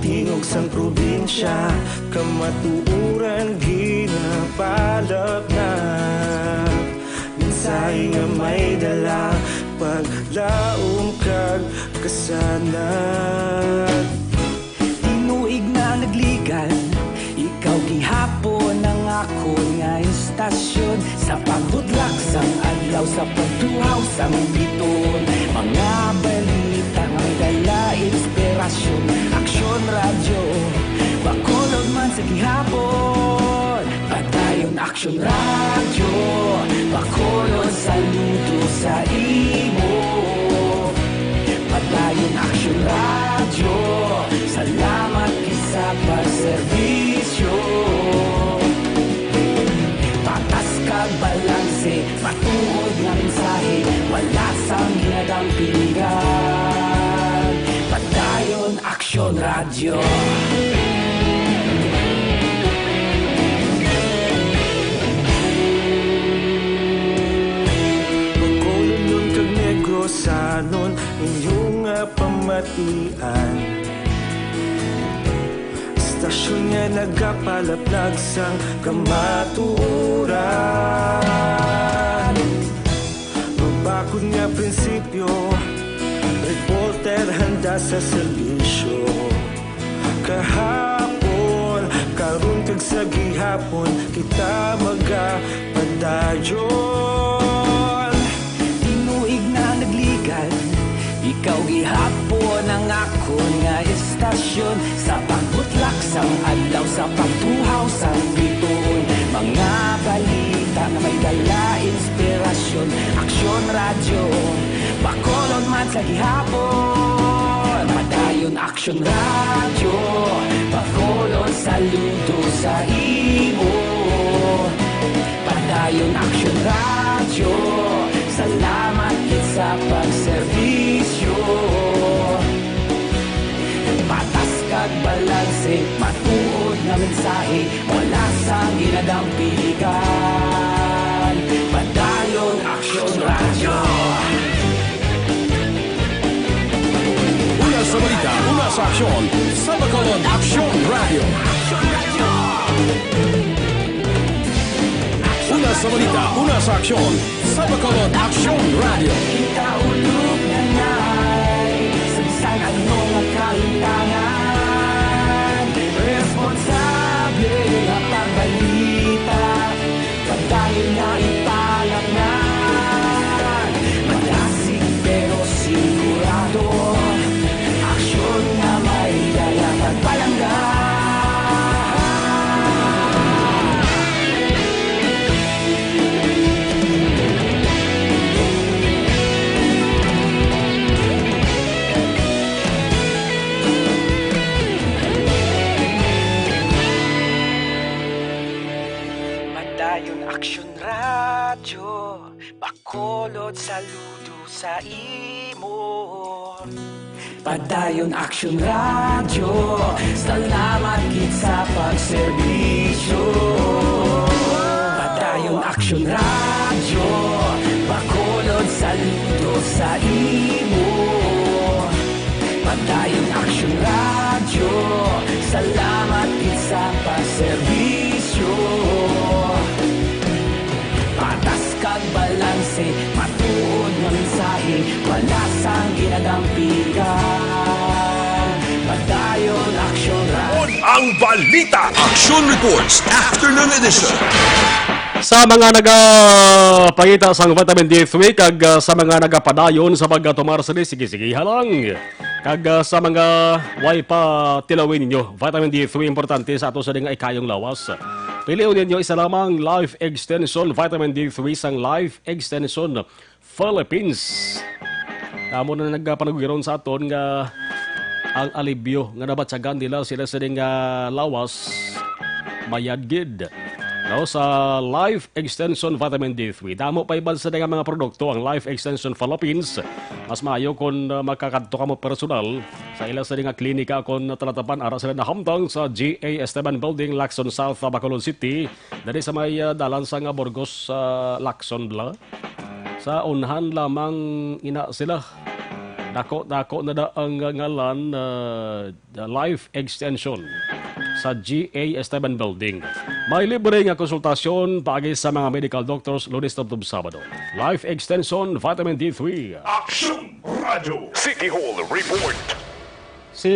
Tingog sang probinsya, kamatuoran ginapalapnap. Mensahe nga may dala, paglaom kag kasanag. Tinuig na nagligan, ikaw gihapon ang akon nga istasyon. Sa pagtuhaw sang biton, mga balita nga may dala inspirasyon. Aksyon Radyo, Bacolod man sa gihapon. Padayon Aksyon Radyo, Bacolod saludo sa imo. Padayon Aksyon Radyo, salamat gid sa pagserbisyo. Patas kag balanse, matuod nga mensahe, wala sang ginadampigan. Padayon Aksyon Radyo. Bacolodnon kag Negrosanon, inyo nga pamatian. Istasyon nga nagapalaplag sang kamatuoran. Mabakod nga prinsipyo, reporter handa sa serbisyo. Kahapon, karon kag sa gihapon, kita magapadayon. Tinuig na nagligad, ikaw gihapon ang akon nga istasyon. Sa pagbutlak sang adlaw, sa pagtuhaw sang bituon, mga balita nga may dala inspirasyon. Aksyon Radyo, Bacolod man sa gihapon. Padayon Aksyon Radyo, Bacolod saludo sa imo. Padayon Aksyon Radyo, salamat gid sa pagserbisyo. Patas kag balanse, matuod nga mensahe, wala sang ginadampigan. Padayon Aksyon Radyo. Una sa balita, una sa aksyon, sa Bacolod Aksyon Radyo. Una sa balita, una sa aksyon, sa Bacolod Aksyon Radyo. Kita ulog na nay, sa bisan ano nga kahitangan, responsable nga pagbalita. Padayon nga ipalangnan, madasig pero sigurado. Aksyon nga may dala kag palangga. Padayon Aksyon Radyo, Bacolod saludo sa imo. Padayon Aksyon Radyo, salamat gid sa pagserbisyo. Padayon Aksyon Radyo, Bacolod saludo sa imo. Padayon Aksyon Radyo, salamat gid sa pagserbisyo. Patas kag balanse, matuod nga mensahe, wala sang ginadampigan. Padayon Aksyon Radyo. Ang balita, action reports, afternoon edition. Sa mga nagapangita sang vitamin D three kag, ah, sa mga nagapadayon sa pagtumar sini, sige-sige lang. Kag, ah, sa mga way pa tilawin ninyo, vitamin D three importante sa ato sa nga ikayong lawas. Pilion ninyo isa lamang Life Extension Vitamin D three sang Life Extension Philippines. Amo na nagpanagugiron sa aton nga ang alibyo nga nabatyagan nila sila sa nga lawas mayad gid. No, sa Life Extension Vitamin D three. Damo pa iban sa nga mga produkto ang Life Extension Philippines. Mas maayo kung, uh, makakadto kamo personal sa ila sa nga klinika kon talatapan ara sila nahamtang sa G A Esteban Building, Lacson South, Bacolod City. Dali sa may, uh, dalan sa nga Burgos, uh, Lacson bla. Sa unhan lamang ina sila. Dako-dako na da ang ngalan, uh, the Life Extension sa G A Esteban Building. May libre nga konsultasyon paagi sa mga medical doctors Lunes tubtob Sabado. Life Extension Vitamin D three. Aksyon Radyo. City Hall Report. Si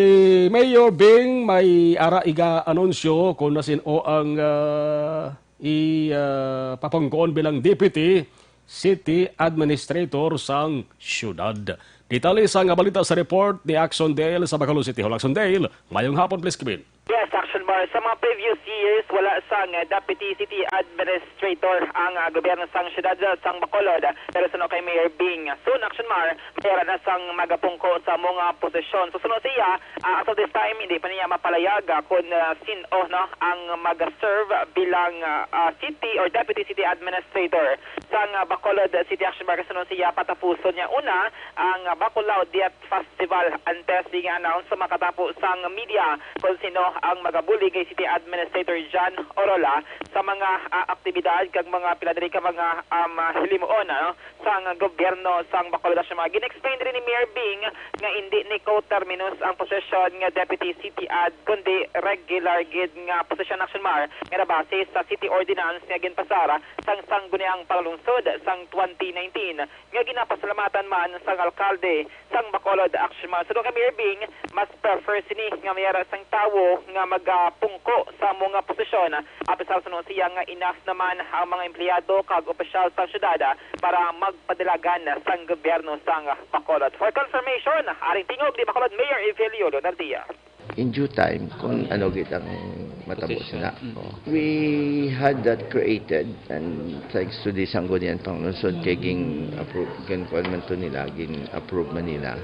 Mayor Bing may ara iga anunsyo kung nasin-o ang, ah, i, ah, papungkoon bilang D P T City Administrator sang siyudad. Detalye sang balita sa report ni Action Dale sa Bacolod City Hall. Action Dale, mayong hapon, please, Kevin. Yes, Action Mar. Sa mga previous years, wala sang, uh, Deputy City Administrator ang, uh, gobyerno sang siyudad, uh, sang Bacolod. Pero suno kay Mayor Bing, soon, Action Mar, mayara na sang magapungko sa mga posisyon. So, suno siya, uh, as of this time, hindi pa niya mapalayag, uh, kung, uh, sin-o, no, ang mag-serve bilang, uh, uh, city or Deputy City Administrator sang, uh, Bacolod City. Action Mar, suno siya, patapuson niya una ang, uh, Bacolod Diet Festival antes di nga announce sa makatapo sang media kung sino ang magabulig kay City Administrator John Orola sa mga, ah, aktibidad kag mga pila diri ka mga, um, ah, hilimuon, ano, sang gobyerno sang Bacolod. Sa mga gin-explain diri ni Mayor Bing nga indi ni co-terminus ang posisyon nga Deputy City Ad, kundi regular gid nga posisyon, Action Mar, nga nabase sa City Ordinance nga ginpasar sang Sangguniang Panglungsod sang twenty nineteen, nga ginapasalamatan man sang alkalde sang Bacolod, Action Mar. Suno kay Mayor Bing, mas prefer sini nga mayara sang tawo nga magapungko sa amo nga posisyon. Apisar suno siya nga enough naman ang mga empleyado kag opisyal sa syudad para magpadalagan sang gobyerno sang Bacolod. For confirmation, aring tingog ni Bacolod Mayor Evelio Leonardia. In due time, kung ano gid ang matabo Posisyon. Sina. Mm. Oh. We had that created, and thanks to the Sangguniang Panglungsod, kay ging approve, gin kuwan man to nila, gin approve man nila.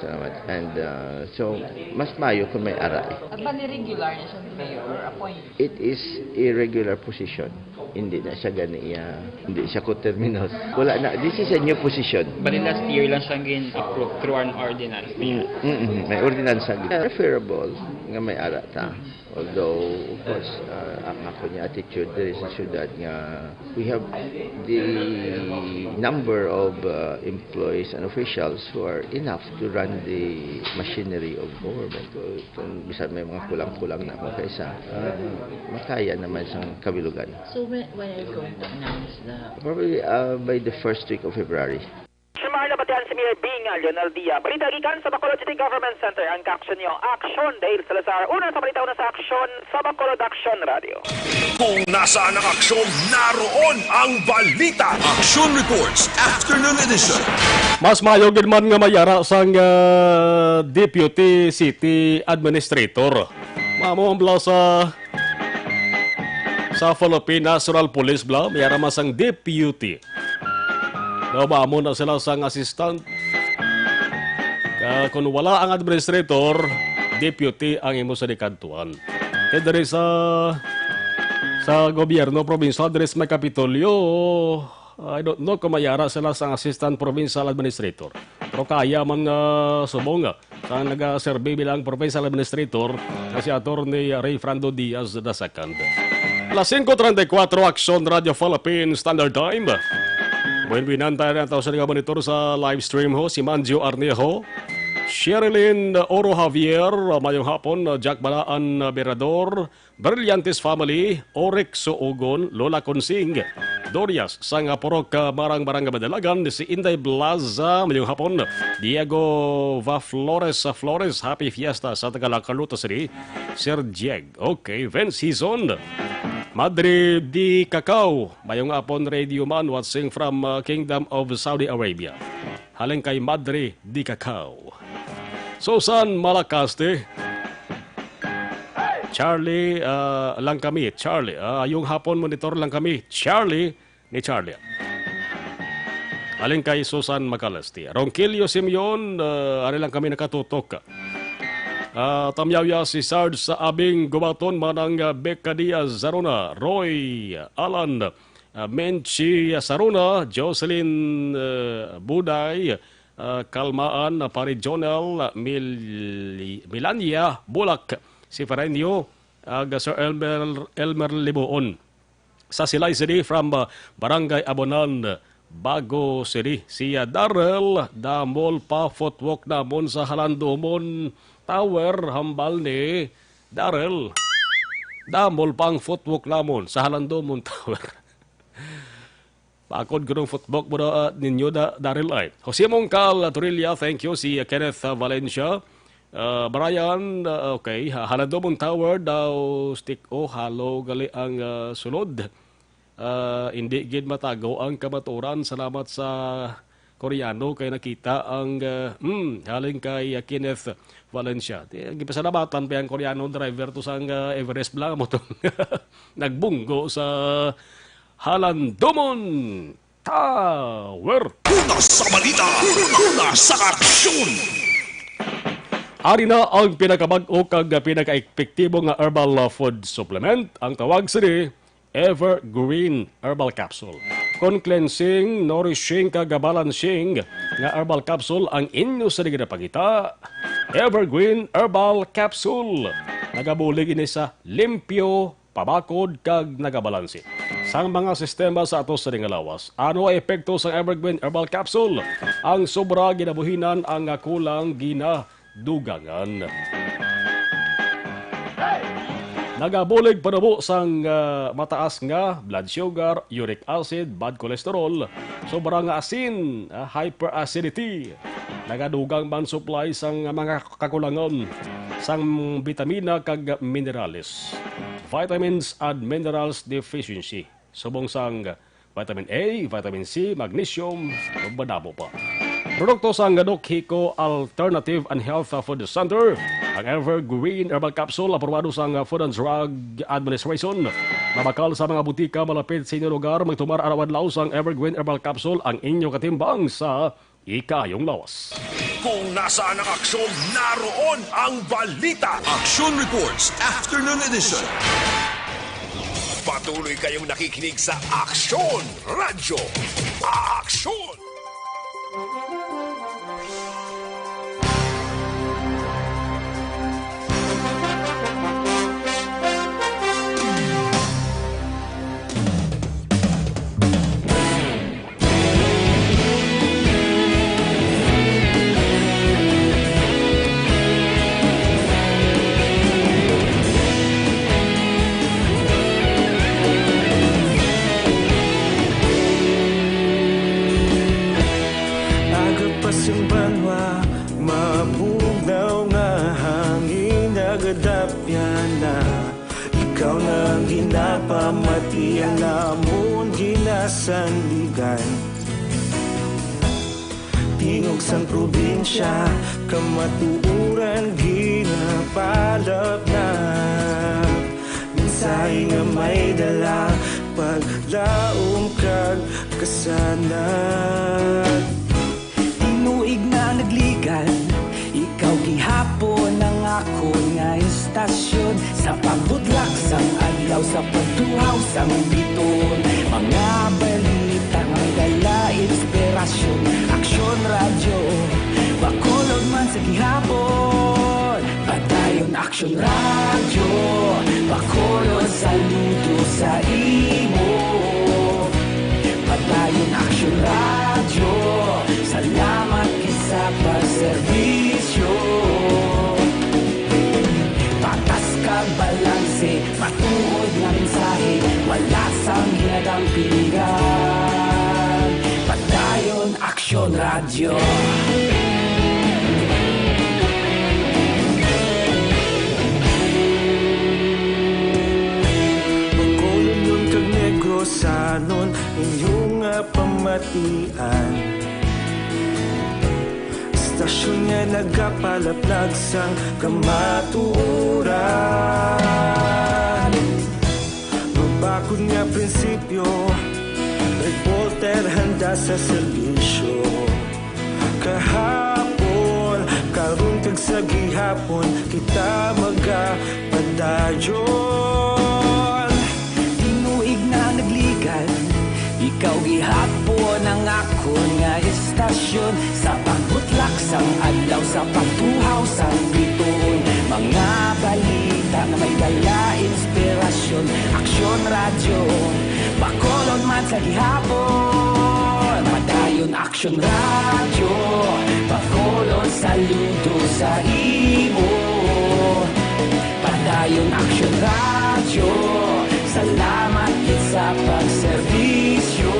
Salamat. And, uh, so, mas mayo kung may ara. At ba ni regular niya siya ni Mayor or appointed? It is a regular position. Hindi na siya gani iya, hindi siya coterminous. Wala na. This is a new position. Bali, last year lang siya gin-approve through an ordinance. Mm, mm, mm. May ordinansa. Preferable nga may ara ta. Although, of course, uh, ang ako niya attitude diri sa syudad nga we have the number of, uh, employees and officials who are enough to run the machinery of government. So, kung bisan may mga kulang-kulang na kung kaisa, uh, makaya naman sang kabilugan. So when, when are you going to announce the Probably, uh, by the first week of February. Sumar na batian si Mayor Bing Leonardia. Balita gikan sa Bacolod City Government Center, ang kaaksyon niyo, Action Dale Salazar. Una sa balita, una sa aksyon, sa Bacolod Action Radio. Kung nasaan ang aksyon, naroon ang balita. Action Reports, Afternoon Edition. Mas maayo gid man nga mayara sang, ah, Deputy City Administrator. Mamo ang bala sa Sa Philippine National Police, bala, may ara man sang deputy. Naubamon na sila sang assistant. Ka-, kung wala ang administrator, deputy ang imo sa dikadtuan. Kay diri sa, sa gobyerno probinsyal, diri sa may Kapitolyo, I don't know kung may ara sila sang assistant provincial administrator. Pero kaya man nga subong, ah, sa nagaserbi bilang provincial administrator nga si Attorney Ray Frando Diaz the second. Alas singko treinta y cuatro, Aksyon Radio Philippine Standard Time. Buenbuenan tayo na tao sa nga monitor sa live stream ho, si Manjo Arnejo, Sherilyn Oro Javier, mayong hapon, Jack Balaan Berador, Brillantes family, Orek Suugon, Lola Consing, Dorias sang Purok, ah, Marang, Barangay Madalagan, si Inday Blaza, mayong hapon. Diego Va Flores, ah, Flores, happy fiesta sa taga La Carlota City. Sir Jeg, okay. Vince Hizon, Madre di Cacao, mayong hapon, Radio Man, watching from, ah, Kingdom of Saudi Arabia. Halin kay Madre di Cacao. Susan Malacaste. Charlie, ah, lang kami, Charlie. Ah, yung hapon monitor lang kami, Charlie ni Charlie. Halin kay Susan Macaleste. Ronquillo Simeon, ah, ari lang kami nakatutok. Ah, Tamyawya si Sarge sa Abing Gubaton, Manang, ah, Becca Diaz Zarona, Roy, Alan, ah, Menchi Saruna, Jocelyn, ah, Buday, ah, Kalmaan, ah, Pare Jonel, ah, Mil-, Milania Bulak, si Ferenio, ag Sir Elmer, Elmer Libuon. Sa Silay City from, ah, Barangay Abonan, Bago City. Si, ah, Darrell, damol pa footwalk namon sa Halandomon Tower, hambal ni Darrell. Damol pa ang footwalk namon sa Halandomon Tower. Pakod ko nung football mo na, ah, ninyo da, Daryl ay. Jose Mongcal, ah, Torilla, thank you. Si, ah, Kenneth, ah, Valencia. Ah, Brian, ah, okay. Ha, Halandomon Tower daw, stick. Oh, halo gali ang, ah, sulod. Ah, hindi gid matago ang kamatuoran. Salamat sa Koreano kay nakita ang, ah, hmm, halin kay, ah, Kenneth Valencia. Di, gipasalamatan pa ang Koreano driver to sang, ah, Everest Blanc mo to. Nagbunggo sa Halandomon Tower. Una sa balita, una sa aksyon. Ari na ang pinakabag-o kag pinaka-epektibo nga herbal food supplement. Ang tawag sini, Evergreen Herbal Capsule. Kon cleansing, nourishing, kag balancing nga herbal capsule ang inyo sa ginapangita, Evergreen Herbal Capsule. Nagabulig ini sa limpyo, pabakod, kag nagabalanse sang mga sistema sa ato sa nga lawas. Ano ang epekto sang Evergreen Herbal Capsule? Ang sobra ginabuhinan, ang kulang ginadugangan. Nagabulig panubo sang, ah, mataas nga blood sugar, uric acid, bad cholesterol, sobra nga asin, ah, hyperacidity. Nagadugang man supply sang mga kakulangan sang bitamina kag minerales, vitamins and minerals deficiency, subong sang vitamin A, vitamin C, magnesium, ug madamo pa. Produkto sang Doc Hico Alternative and Health Food Center, ang Evergreen Herbal Capsule, aprobado sang Food and Drug Administration. Mabakal sa mga butika malapit sa inyo lugar. Magtumar adlaw-adlaw sang Evergreen Herbal Capsule, ang inyo katimbang sa ikaayong lawas. Kung nasaan ang aksyon, naroon ang balita. Aksyon Reports, Afternoon Edition. Patuloy kayong nakikinig sa Aksyon Radyo. Aksyon! Aga pa sing banwa, mabugnaw nga hangin, nagadapyan na. Ikaw na ang ginapamati, ang amon ginasandigan. Tingog sang probinsya, kamatuoran ginapalapnap. Mensahe nga may dala, paglaom kag kasanag. Tinuig na nagligad, ikaw gihapon ang akon nga istasyon. Sa pagbutlak sang adlaw, sa pagtuhaw sang biton, mga balita nga may dala inspirasyon. Aksyon Radyo, Bacolod man sa gihapon. Padayon Aksyon Radyo, Bacolod, saludo sa imo. Padayon Aksyon Radyo, salamat gid sa pagserbisyo. Patas kag balanse, matuod nga mensahe, wala sang ginadampingan. Padayon Aksyon Radyo. Bacolodnon kag Negrosanon, inyo nga pamatian. Istasyon nga nagapalaplag sang kamatuoran. Mabakod nga prinsipyo, reporter handa sa serbisyo. Kahapon, karon kag sa gihapon, kita magapadayon. Tinuig na nagligad, ikaw gihapon ang akon nga istasyon. Sa pagbutlak sang adlaw, sa pagtuhaw sang bituon, mga balita nga may dala inspirasyon. Aksyon Radyo, Bacolod man sa gihapon. Padayon Aksyon Radyo, Bacolod, saludo sa imo. Padayon Aksyon Radyo, salamat gid sa pagserbisyo.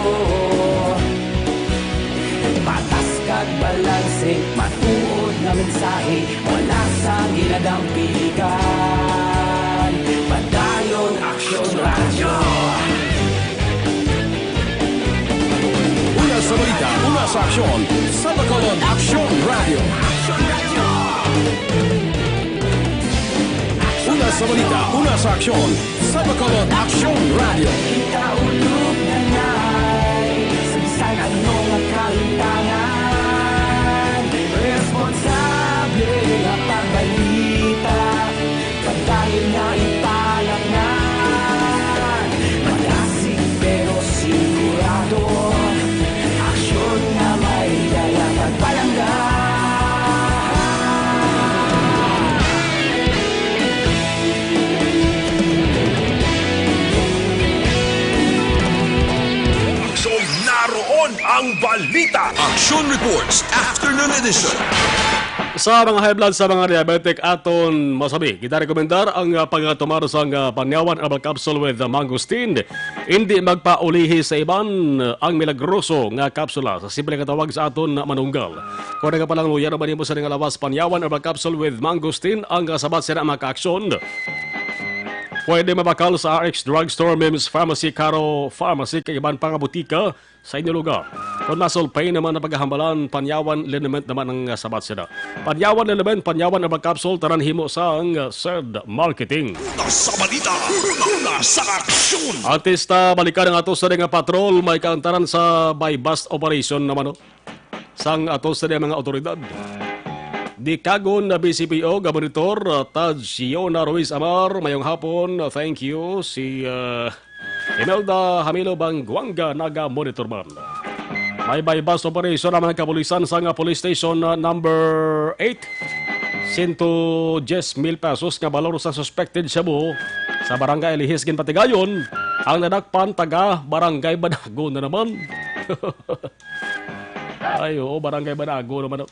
Patas kag balanse, matuod nga mensahe, wala sang ginadampingan. Padayon Aksyon Radyo. Aksyon sa Bacolod, Aksyon Radio. Una sa balita, una sa aksyon sa Bacolod, Aksyon Radio. Kita ulog na ngay, sa bisan ano nga kahitangan, responsable nga pagbalita. Padayon nga ipalaknad, malasig pero sigurado. Aksyon nga may dala pagpalangga. Aksyon, naroon ang balita. Aksyon Reports, Afternoon Edition. Sa mga high blood, sa mga diabetic, aton masabi, kita rekomendar ang, ah, pagtumar sang, ah, Panyawan Herbal Capsule with, ah, Mangosteen. Hindi magpaulihi sa iban, ah, ang milagroso nga kapsula. Sa simple nga tawag sa aton na manunggal. Kung nagapalangluyan naman nimo sa nga lawas, Panyawan Herbal Capsule with Mangosteen ang, ah, sabat sina mga kaaksyon. Pwede mabakal sa R X Drugstore, Mims Pharmacy, Caro Pharmacy, kag iban pa nga butika sa inyo lugar. Kung muscle pain naman ang paghahambalan, Panyawan Liniment naman ang, ah, sabat sila. Panyawan Liniment, Panyawan Herbal Capsule, tanan himo sang, ah, Serd Marketing. Una sa balita, una sa aksyon. Artista, balikan ang ato sa nga patrol, may kaantaran sa buy-bust operation naman, no? Sang ato sa mga otoridad. Dikagon na B C P O, Gabonitor, uh, Taj Yona Ruiz Amar, mayong hapon, uh, thank you. Si, uh, Imelda Hamilo Bangguanga, naga-monitor man. May buy-bust operation ang mga kapulisan sa nga police station, uh, number eight. Sento diyes mil pesos nga balor sa suspected shabu sa barangay Alihis, Ginpatigayon. Ang nadakpan, taga barangay Banago na naman. Ay, oo, Barangay Banago naman.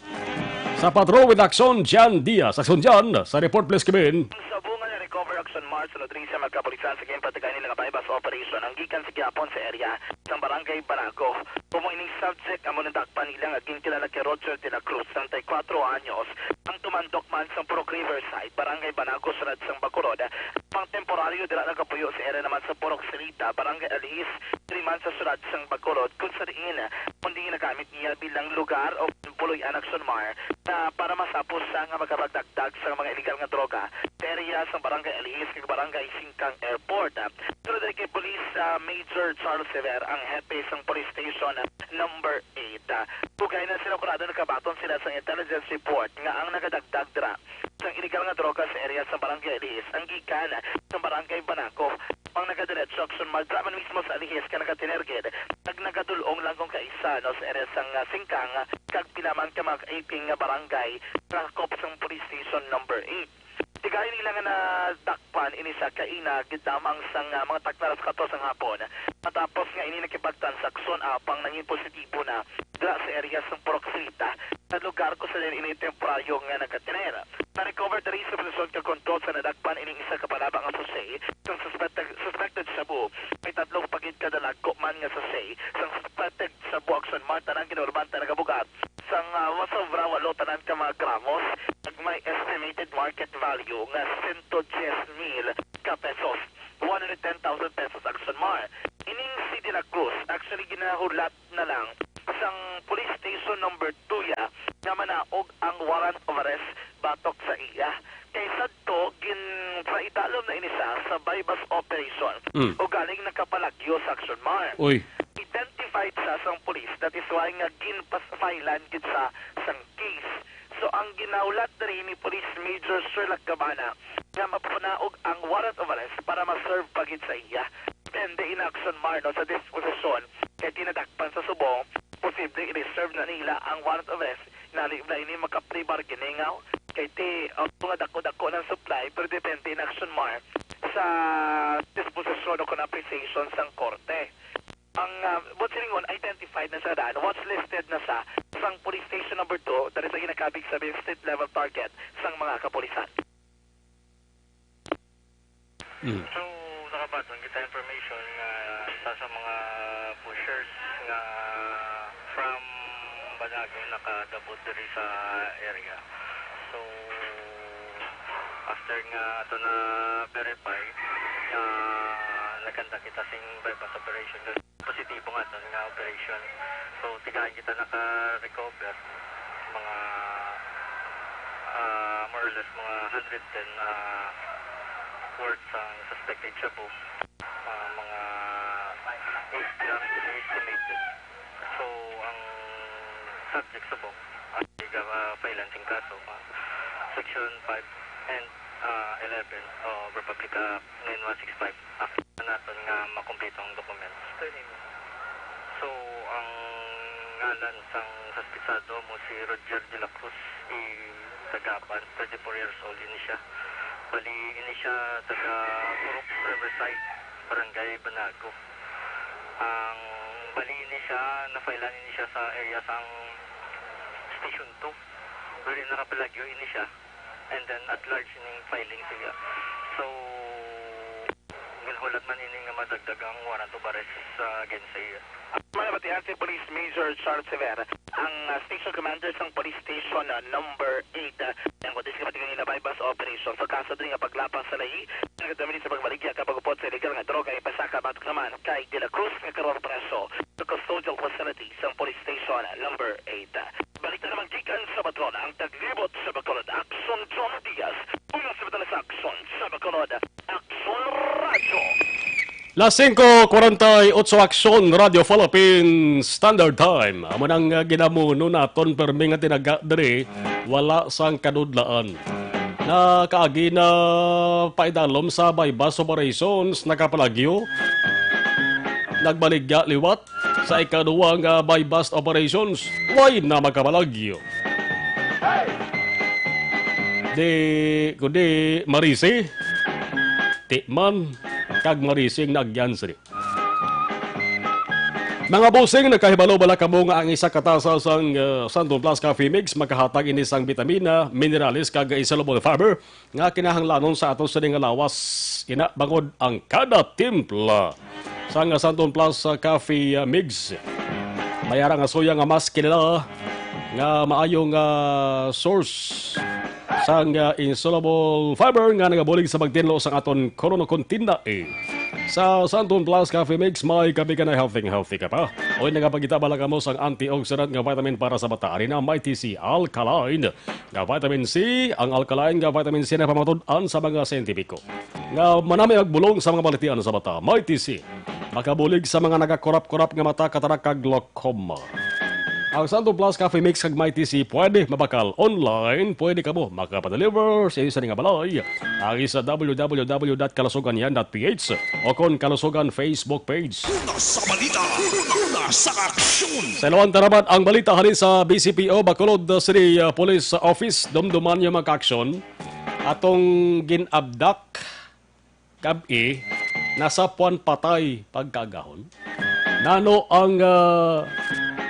Sa Patrol with Action, Jan Diaz. Action, Jan. Sa report, please, Kevin. Sa bunga na recover, Action Mars, sunod rin sa magkapulisan sa Game Patagan nila nga buy-bust operation ang gikan sa gihapon sa area sang Barangay Banago. Kumo ining subject amo nadakpan nila nga ginkilala kay Roger de la Cruz, treinta y cuatro anyos, ang tumandok man sa Purok Riverside, Barangay Banago, Sulad sang Bacolod. Pang temporaryo dira nagapuyo sa area naman sa Purok Silita, Barangay Alihis, diri man sa Sulad sang Bacolod, kung sa diin kundi ginagamit niya bilang lugar o puloy-an, Action Mar, na para masapos sa nga makapagdagdag sa mga iligal nga droga sa area sa Barangay Alihis kag Barangay Singkang Airport. Pero diri kay Police, ah, Major Charles Sever ang hepe sang Police Station Number eight. Ah, dugay na sila kurado nakabaton sila sa intelligence report nga ang nagadagdag dira sang illegal nga droga sa area sa Barangay Alihis ang gikan sa Barangay Banaco. Ang nagadiretso, Action Mar, dira man mismo sa Alihis ka nagatinergid, nag-, nagadul-ong lang kung kaisa, no, sa area sang, ah, Singkang, kag pila man ka mga kaiping nga barangay nakakop sang Police Station Number eight. Tigayon nila nga nadakpan ini sa kaina, gid lamang sang, ah, mga takna alas katorse sang hapon, matapos nga ini nakipagtransaksyon apang nangin positibo na dira sa area sang Purok Silita, sa lugar kung sa diin ini temporaryo nga nagkatener. Na-recover diri sa posesyon kag kontrol sa nadakpan ining isa ka palaba nga sachet sang suspected, suspected shabu. May tatlo pa gid ka dalagko man nga sachet sang suspected shabu, Action Mar, tanan ginurban tanan nga bugat sang, ah, sobra walo tanan ka mga gramos, kag may estimated market value nga sento diyes mil ka pesos, one hundred ten thousand pesos, Action Mar. Ining si De La Cruz, actually, ginahulat na lang sang Police Station Number two ya nga manaog ang warrant of arrest batok sa iya. Kay sadto, gin-, sa idalom na ini siya sa buy-bust operation. Mm. O galing nakapalagyo sa, Action Mar. Uy. Identified siya sang police, that is why nga ginpas-filean gid siya sang case. So, ang ginahulat diri ni Police Major Sherlock Gabana nga mapanaog ang warrant of arrest para ma-serve pa gid sa iya. Depende in, Action Mar, no, sa disposisyon kay tinadakpan sa subong, posible i-reserve na nila ang warrant of arrest. Nali na ini maka-plea bargaining, aw? Kay ti, ang mga dako-dako ng supply, pero depende in, Action Mar, sa disposisyon o kon appreciation sang korte. Ang, ah, buot silingon, identified na siya daan, watch listed na siya sang police station number two, dali sa ginakabig sa street level target sang mga kapulisan. Mm. So, nakabaton kita information nga isa sa mga pushers nga from Banago nakadabot diri sa area. So, after nga ato na verify, nga nagkanta kita sing buy-bust operation. Positibo nga tan nga operation. So, tigain kita naka-recover mga, ah, more or less mga hundred ten, ah, worth sang suspected shabu. Ah, mga eight grams ang estimated. So, ang subject subong ang, ah, file-an sing kaso, ah, Section five and, ah, eleven o Republic Act nine one six five. After na naton nga makumpleto ang documents. So, ang ngalan sang suspetsado mo si Roger de la Cruz, i taga Aban, thirty-four years old ini siya. Bali, ini siya taga Purok Riverside, Barangay Banago. Ang bali ini siya, na-file-an ini siya sa area sang Station two. Bali, nakapalagyo ini siya. And then, at large ining filing siya. So, ginhulat man ini nga madagdag ang warrant of arrest sa against sa iya. Mga batian si Police Major Charles Rivera, ang, ah, station commander sang Police Station, ah, number eight, ah, ang kutis kapag nila buy-bust operation sa kaso din nga paglapas sa layi, nagdamili sa pagbaligya ka pagupot sa illegal nga droga ipasaka batok naman kay De La Cruz nga karon preso sa custodial facility sang Police Station, ah, number eight. Balita naman gikan sa Bacolod, ang taglibot sa Bacolod, Action John Diaz, una sa Bacolod sa Action sa Bacolod, Action Radio. Las singko kuwarenta y otso, Action Radio Philippines Standard Time. Amo nang, uh, ginamuno naton, permi nga tinaga diri, wala sang kadudlaan. Nakaagi na paidalom sa buy-bust operations, nakapalagyo, nagbaligya liwat, sa ikaduwa nga buy-bust operations, way na magkabalagyo. Di, kundi marisi, timan, kag marisi ang naagyan sini. Mga bossing, nakahibalo bala kamo nga ang isa ka tasa sang, uh, Santon Plus Coffee Mix makahatag ini sang bitamina, minerales, kag insoluble fiber nga kinahanglanon sa aton sini nga lawas, ina bangod ang kada timpla sang Santon Plus, uh, Coffee, uh, Mix. May ara nga suya nga mas kilala nga maayo nga source sang, uh, insoluble fiber nga nagabulig sa pagtinlo sang aton korono kon tinai. Sa Santon Plus Coffee Mix, may kape ka na, healthy, healthy ka pa. Oy, nagapangita bala kamo sang antioxidant nga vitamin para sa bata. Ari na, Mighty C Alkaline nga vitamin C. Ang alkaline nga vitamin C napamatud-an sa mga siyentipiko nga manami magbulong sa mga balatian sa mata. Mighty C, makabulig sa mga nagakurap-kurap nga mata, katarak kag glaucoma. Ang Santon Plus Coffee Mix kag Mighty C pwede mabakal online. Pwede kamo makapadeliver sa inyo sini nga balay. Ang isa, W W W dot kalusugan yan dot P H o kon Kalusugan Facebook page. Una sa balita, una sa aksyon. Sa Ilawang Taraman, ang balita halin sa B C P O, Bacolod City, uh, Police Office. Dumduman niyo, mga ka-aksyon, atong gin-abduct gab-i, nasapwan patay pagkaagahon. Nano ang, uh,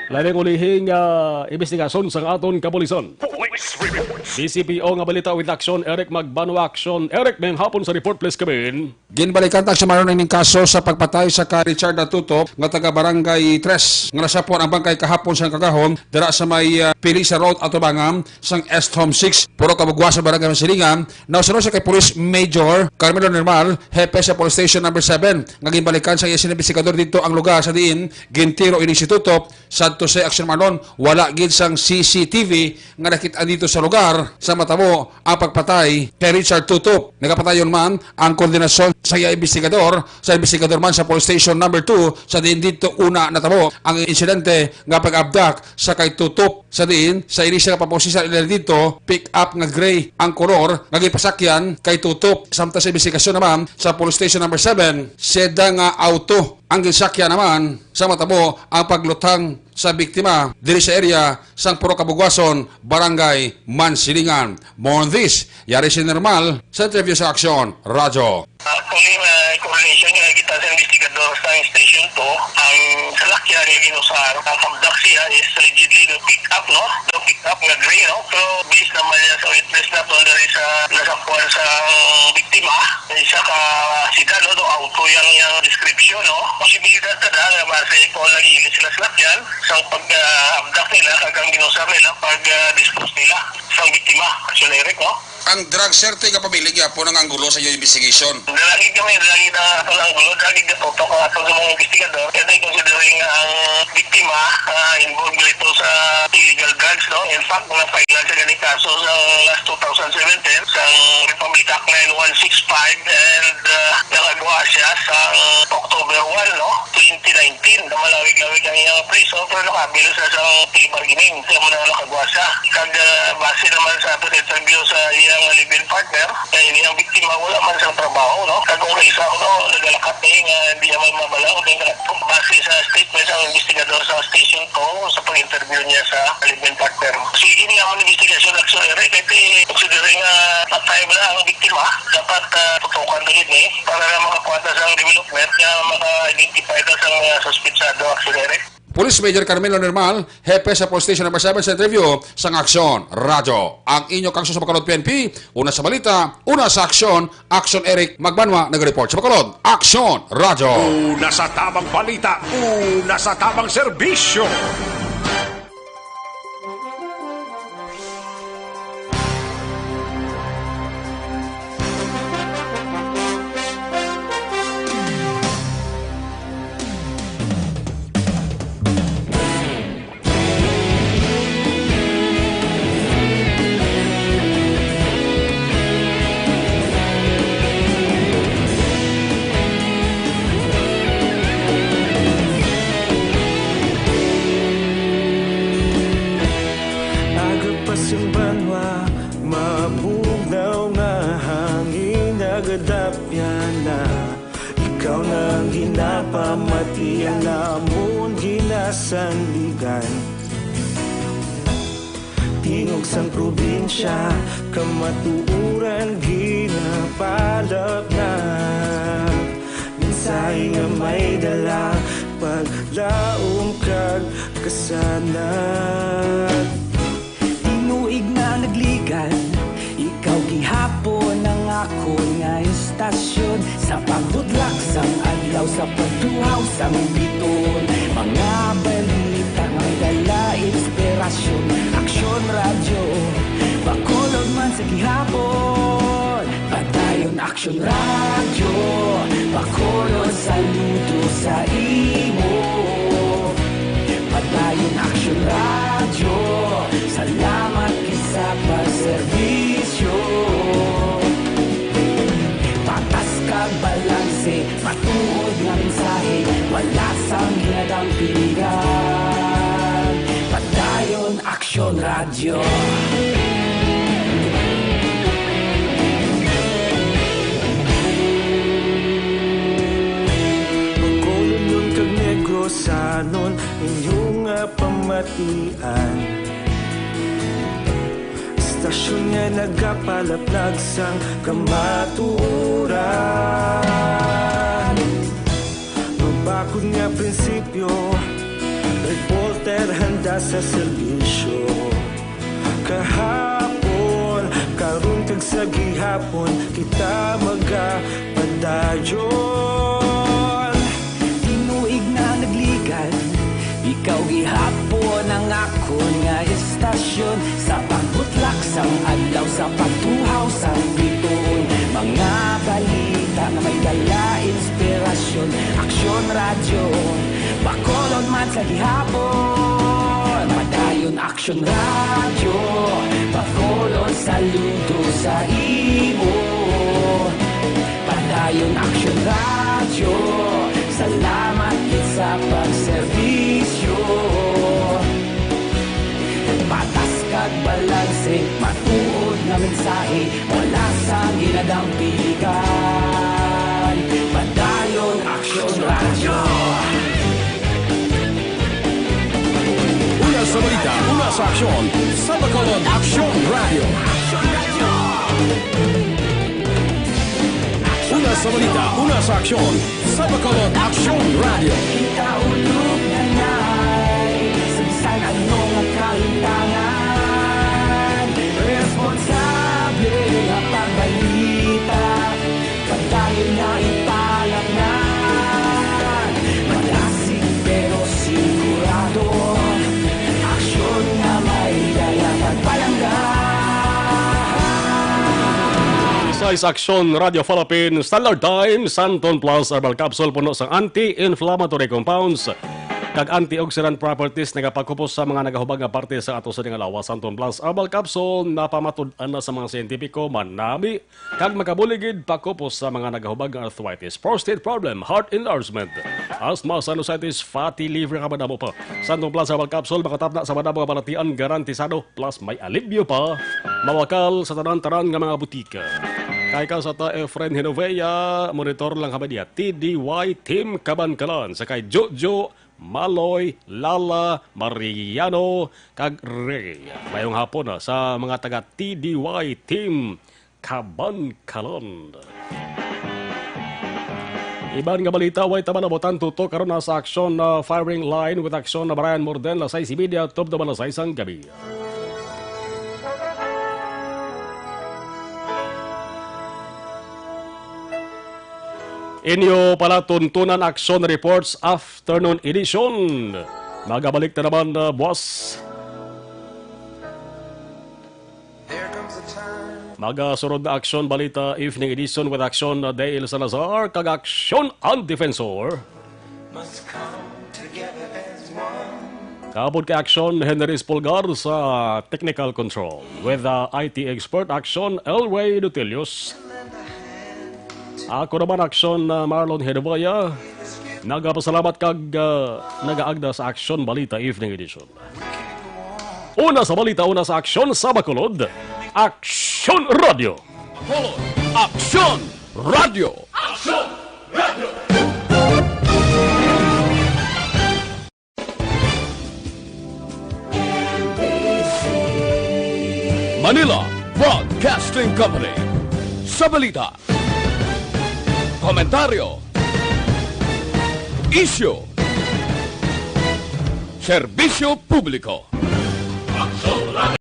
labing ulihing, uh, imbestigasyon sang aton kapulisan? Police reports. B C P O nga balita with action, Eric Magbano Action. Eric, mayong hapon sa report, please come in. Ginbalikan ta sa maron ining kaso sa pagpatay sa ka Richard Tutop nga taga Barangay Tres, nga nasapwan ang bangkay kahapon sang kaagahon dira sa may, ah, Pilisa Road, atubangan sang S T O M six, Purok Kabugwason, Barangay Mansilingan. Nausan siya kay Police Major Carmelo Normal, hepe sa Police Station Number Seven, nga ginbalikan sa iya sini investigador didto ang lugar sa diin gintiro ini si Tutop. Sadto sa action maron, wala gid sang C C T V nga nakit-an didto sa lugar sa matabo ang pagpatay kay Richard Tutop. Nagapadayon man ang koordinasyon sa iya imbestigador, sa imbestigador man sa Police Station Number Two, sa diin didto una natabo ang insidente nga pag-abduct sa kay Tutop, sa diin sa ini siya nga paposisar ila didto, pick up nga gray ang kolor nga gipasakyan kay Tutop. Samtang sa imbestigasyon naman sa Police Station Number Seven, sedan nga auto ang ginsakyan naman sa matabo ang pagluthang sa biktima diri sa area sang Purok Kabugwason, Barangay Mansilingan. More on this, yari si Normal sa interview sa Aksyon Radyo. Actually, may coordination nga kita sa investigador sa Station Two. Ang salakyan nga ginusahan, ang abduct siya is allegedly the pick-up, no? The pick-up nga gray, no? Pero based naman niya sa witness naton diri sa nasapuan sa biktima, isa ka sedan, no? Do auto yang, yang description, no? Posibilidad ta da nga base ikaw lagi sila salakyan sa pag, ah, abduct nila, kag ang ginusar nila pag, ah, dispose nila sa biktima, Sir Eric, no? Ang Drug, sir, ti nga pamili gyapon ang anggulo sa inyong investigation? Dalagi kami, dalagi na ato ang anggulo, dalagi gatutok ang ato sa mga investigador. Kasi considering nga ang biktima, ah, involved dito sa illegal drugs, no? In fact, na-file na sa ganing kaso sa last two thousand seventeen, sa Republic Act nine one six five, and, ah, nakagawa siya sa October one, no? Twenty nineteen, na malawig-lawig ang iyang appraisal, pero nakabil sa isang plea bargaining. Kaya mo na nakagwa siya. Kag, ah, base naman sa aton interview sa iyang live-in partner, kay ini ang biktima wala man sang trabaho, no? Kag ang isa, no, nagalakat ni nga hindi niya man mabalaw, kay nagalakat. Base sa statement sa investigador sa Station two, sa pag-interview niya sa live-in partner. Sige niya ang investigation, Action Eric, kay considering nga patay ba ang biktima, dapat, ah, tutukan na yun eh, para na makakuha ta sa development nga maka-identify ta sa mga suspitsado, Action Eric. Police Major Carmelo Normal, hepe sa Police Station Number Seven, sa interview sang Aksyon Radyo. Ang inyo kang susubakalot P N P, una sa balita, una sa aksyon, Aksyon Eric Magbanwa nag-report sa Bacolod. Aksyon Radyo. Una sa tamang balita, una sa tamang serbisyo. Aga pa sing banwa, mabugnaw nga hangin, nagadapyan na. Ikaw na ang ginapamati, ang amon ginasandigan. Tingog sang probinsya, kamatuoran ginapalapnag. Mensahe nga may dala, paglaom kag kasanag. Tinuig na nagligad, ikaw gihapon ang akon nga istasyon. Sa pagbudlak sang adlaw, sa pagtuhaw sang bituon, mga balita nga may dala inspirasyon. Aksyon Radyo, Bacolod man sa gihapon. Padayon Aksyon Radyo, Bacolod, saludo sa imo. Padayon Aksyon Radyo, salamat gid sa pagserbisyo. Patas kag balanse, matuod nga mensahe, wala sang ginadampingan. Padayon Aksyon Radyo. Bacolodnon kag Negrosanon, inyo nga pamatian. Istasyon nga nagapalaplag sang kamatuoran. Mabakod nga prinsipyo, reporter handa sa serbisyo. Kahapon, karon kag sa gihapon, kita magapadayon. Tinuig na nagligad, ikaw gihapon ang akon nga istasyon. Sa pagbutlak sang adlaw, sa pagtuhaw sang bituon, mga balita nga may dala inspirasyon. Aksyon Radyo, Bacolod man sa gihapon. Padayon Aksyon Radyo, Bacolod, saludo sa imo. Padayon Aksyon Radyo, salamat gid sa pagserbisyo. Patas kag balanse, matuod nga mensahe, wala sang ginadampigan. Padayon Aksyon Radyo. Una sa balita, una sa aksyon, sa Bacolod Aksyon Radyo. Una sa balita, una sa aksyon, sa Bacolod Aksyon Radyo. Kita ulog na nay, sa bisan ano nga kahintangan, responsable nga pagbalita. Padayon na ipalamnan, madasig pero sigurado. Aksyon nga may dala pagpalangga. Sa Aksyon Radio Philippines, Standard Time, Santon Plus Herbal Capsule, puno sang anti-inflammatory compounds kag antioxidant properties, nagapakupos sa mga nagahubag nga parte sa ato sa nga lawas. Santon Plus Herbal Capsule, napamatud-an na sa mga siyentipiko, manami kag makabulig gid pakupos sa mga nagahubag nga arthritis, prostate problem, heart enlargement, asthma, sinusitis, fatty liver, kag madamo pa. Santon Plus Herbal Capsule, makatapna sa madamo nga balatian, garantisado, plus may alibyo pa. Mawakal sa tanan-tanan nga mga butika. Kay ka sa ta Efren Hinovea, monitor lang kami niya. T D Y Team Kabankalan, sa kay Jojo, Maloy, Lala, Mariano, kag Ray. Mayong hapon na sa mga taga T D Y Team Kabankalan. Iban nga balita, way tabanabutan tutok karon na sa aksyon na firing line with aksyon na Brian Morden, alas sais y media, tubtob alas sais sang gabi. Inyo palatuntunan, Aksyon Reports Afternoon Edition. Magabalik na naman, uh, buwas. Magasunod na Aksyon Balita Evening Edition with Aksyon, uh, Dale Salazar kag Aksyon ang Defensor. Kaupod kay Aksyon Henry Espulgar sa technical control, with, uh, I T expert Aksyon Elway Dutilius. Ako naman, Aksyon, uh, Marlon Hedevaya. Nagapasalamat kag, uh, nagaagda sa Aksyon Balita Evening Edition. Una sa balita, una sa aksyon sa Bacolod, Aksyon Radio. Bacolod, Aksyon Radio. Aksyon Radio. Manila Broadcasting Company. Sa balita, komentaryo, isyu, serbisyo publiko.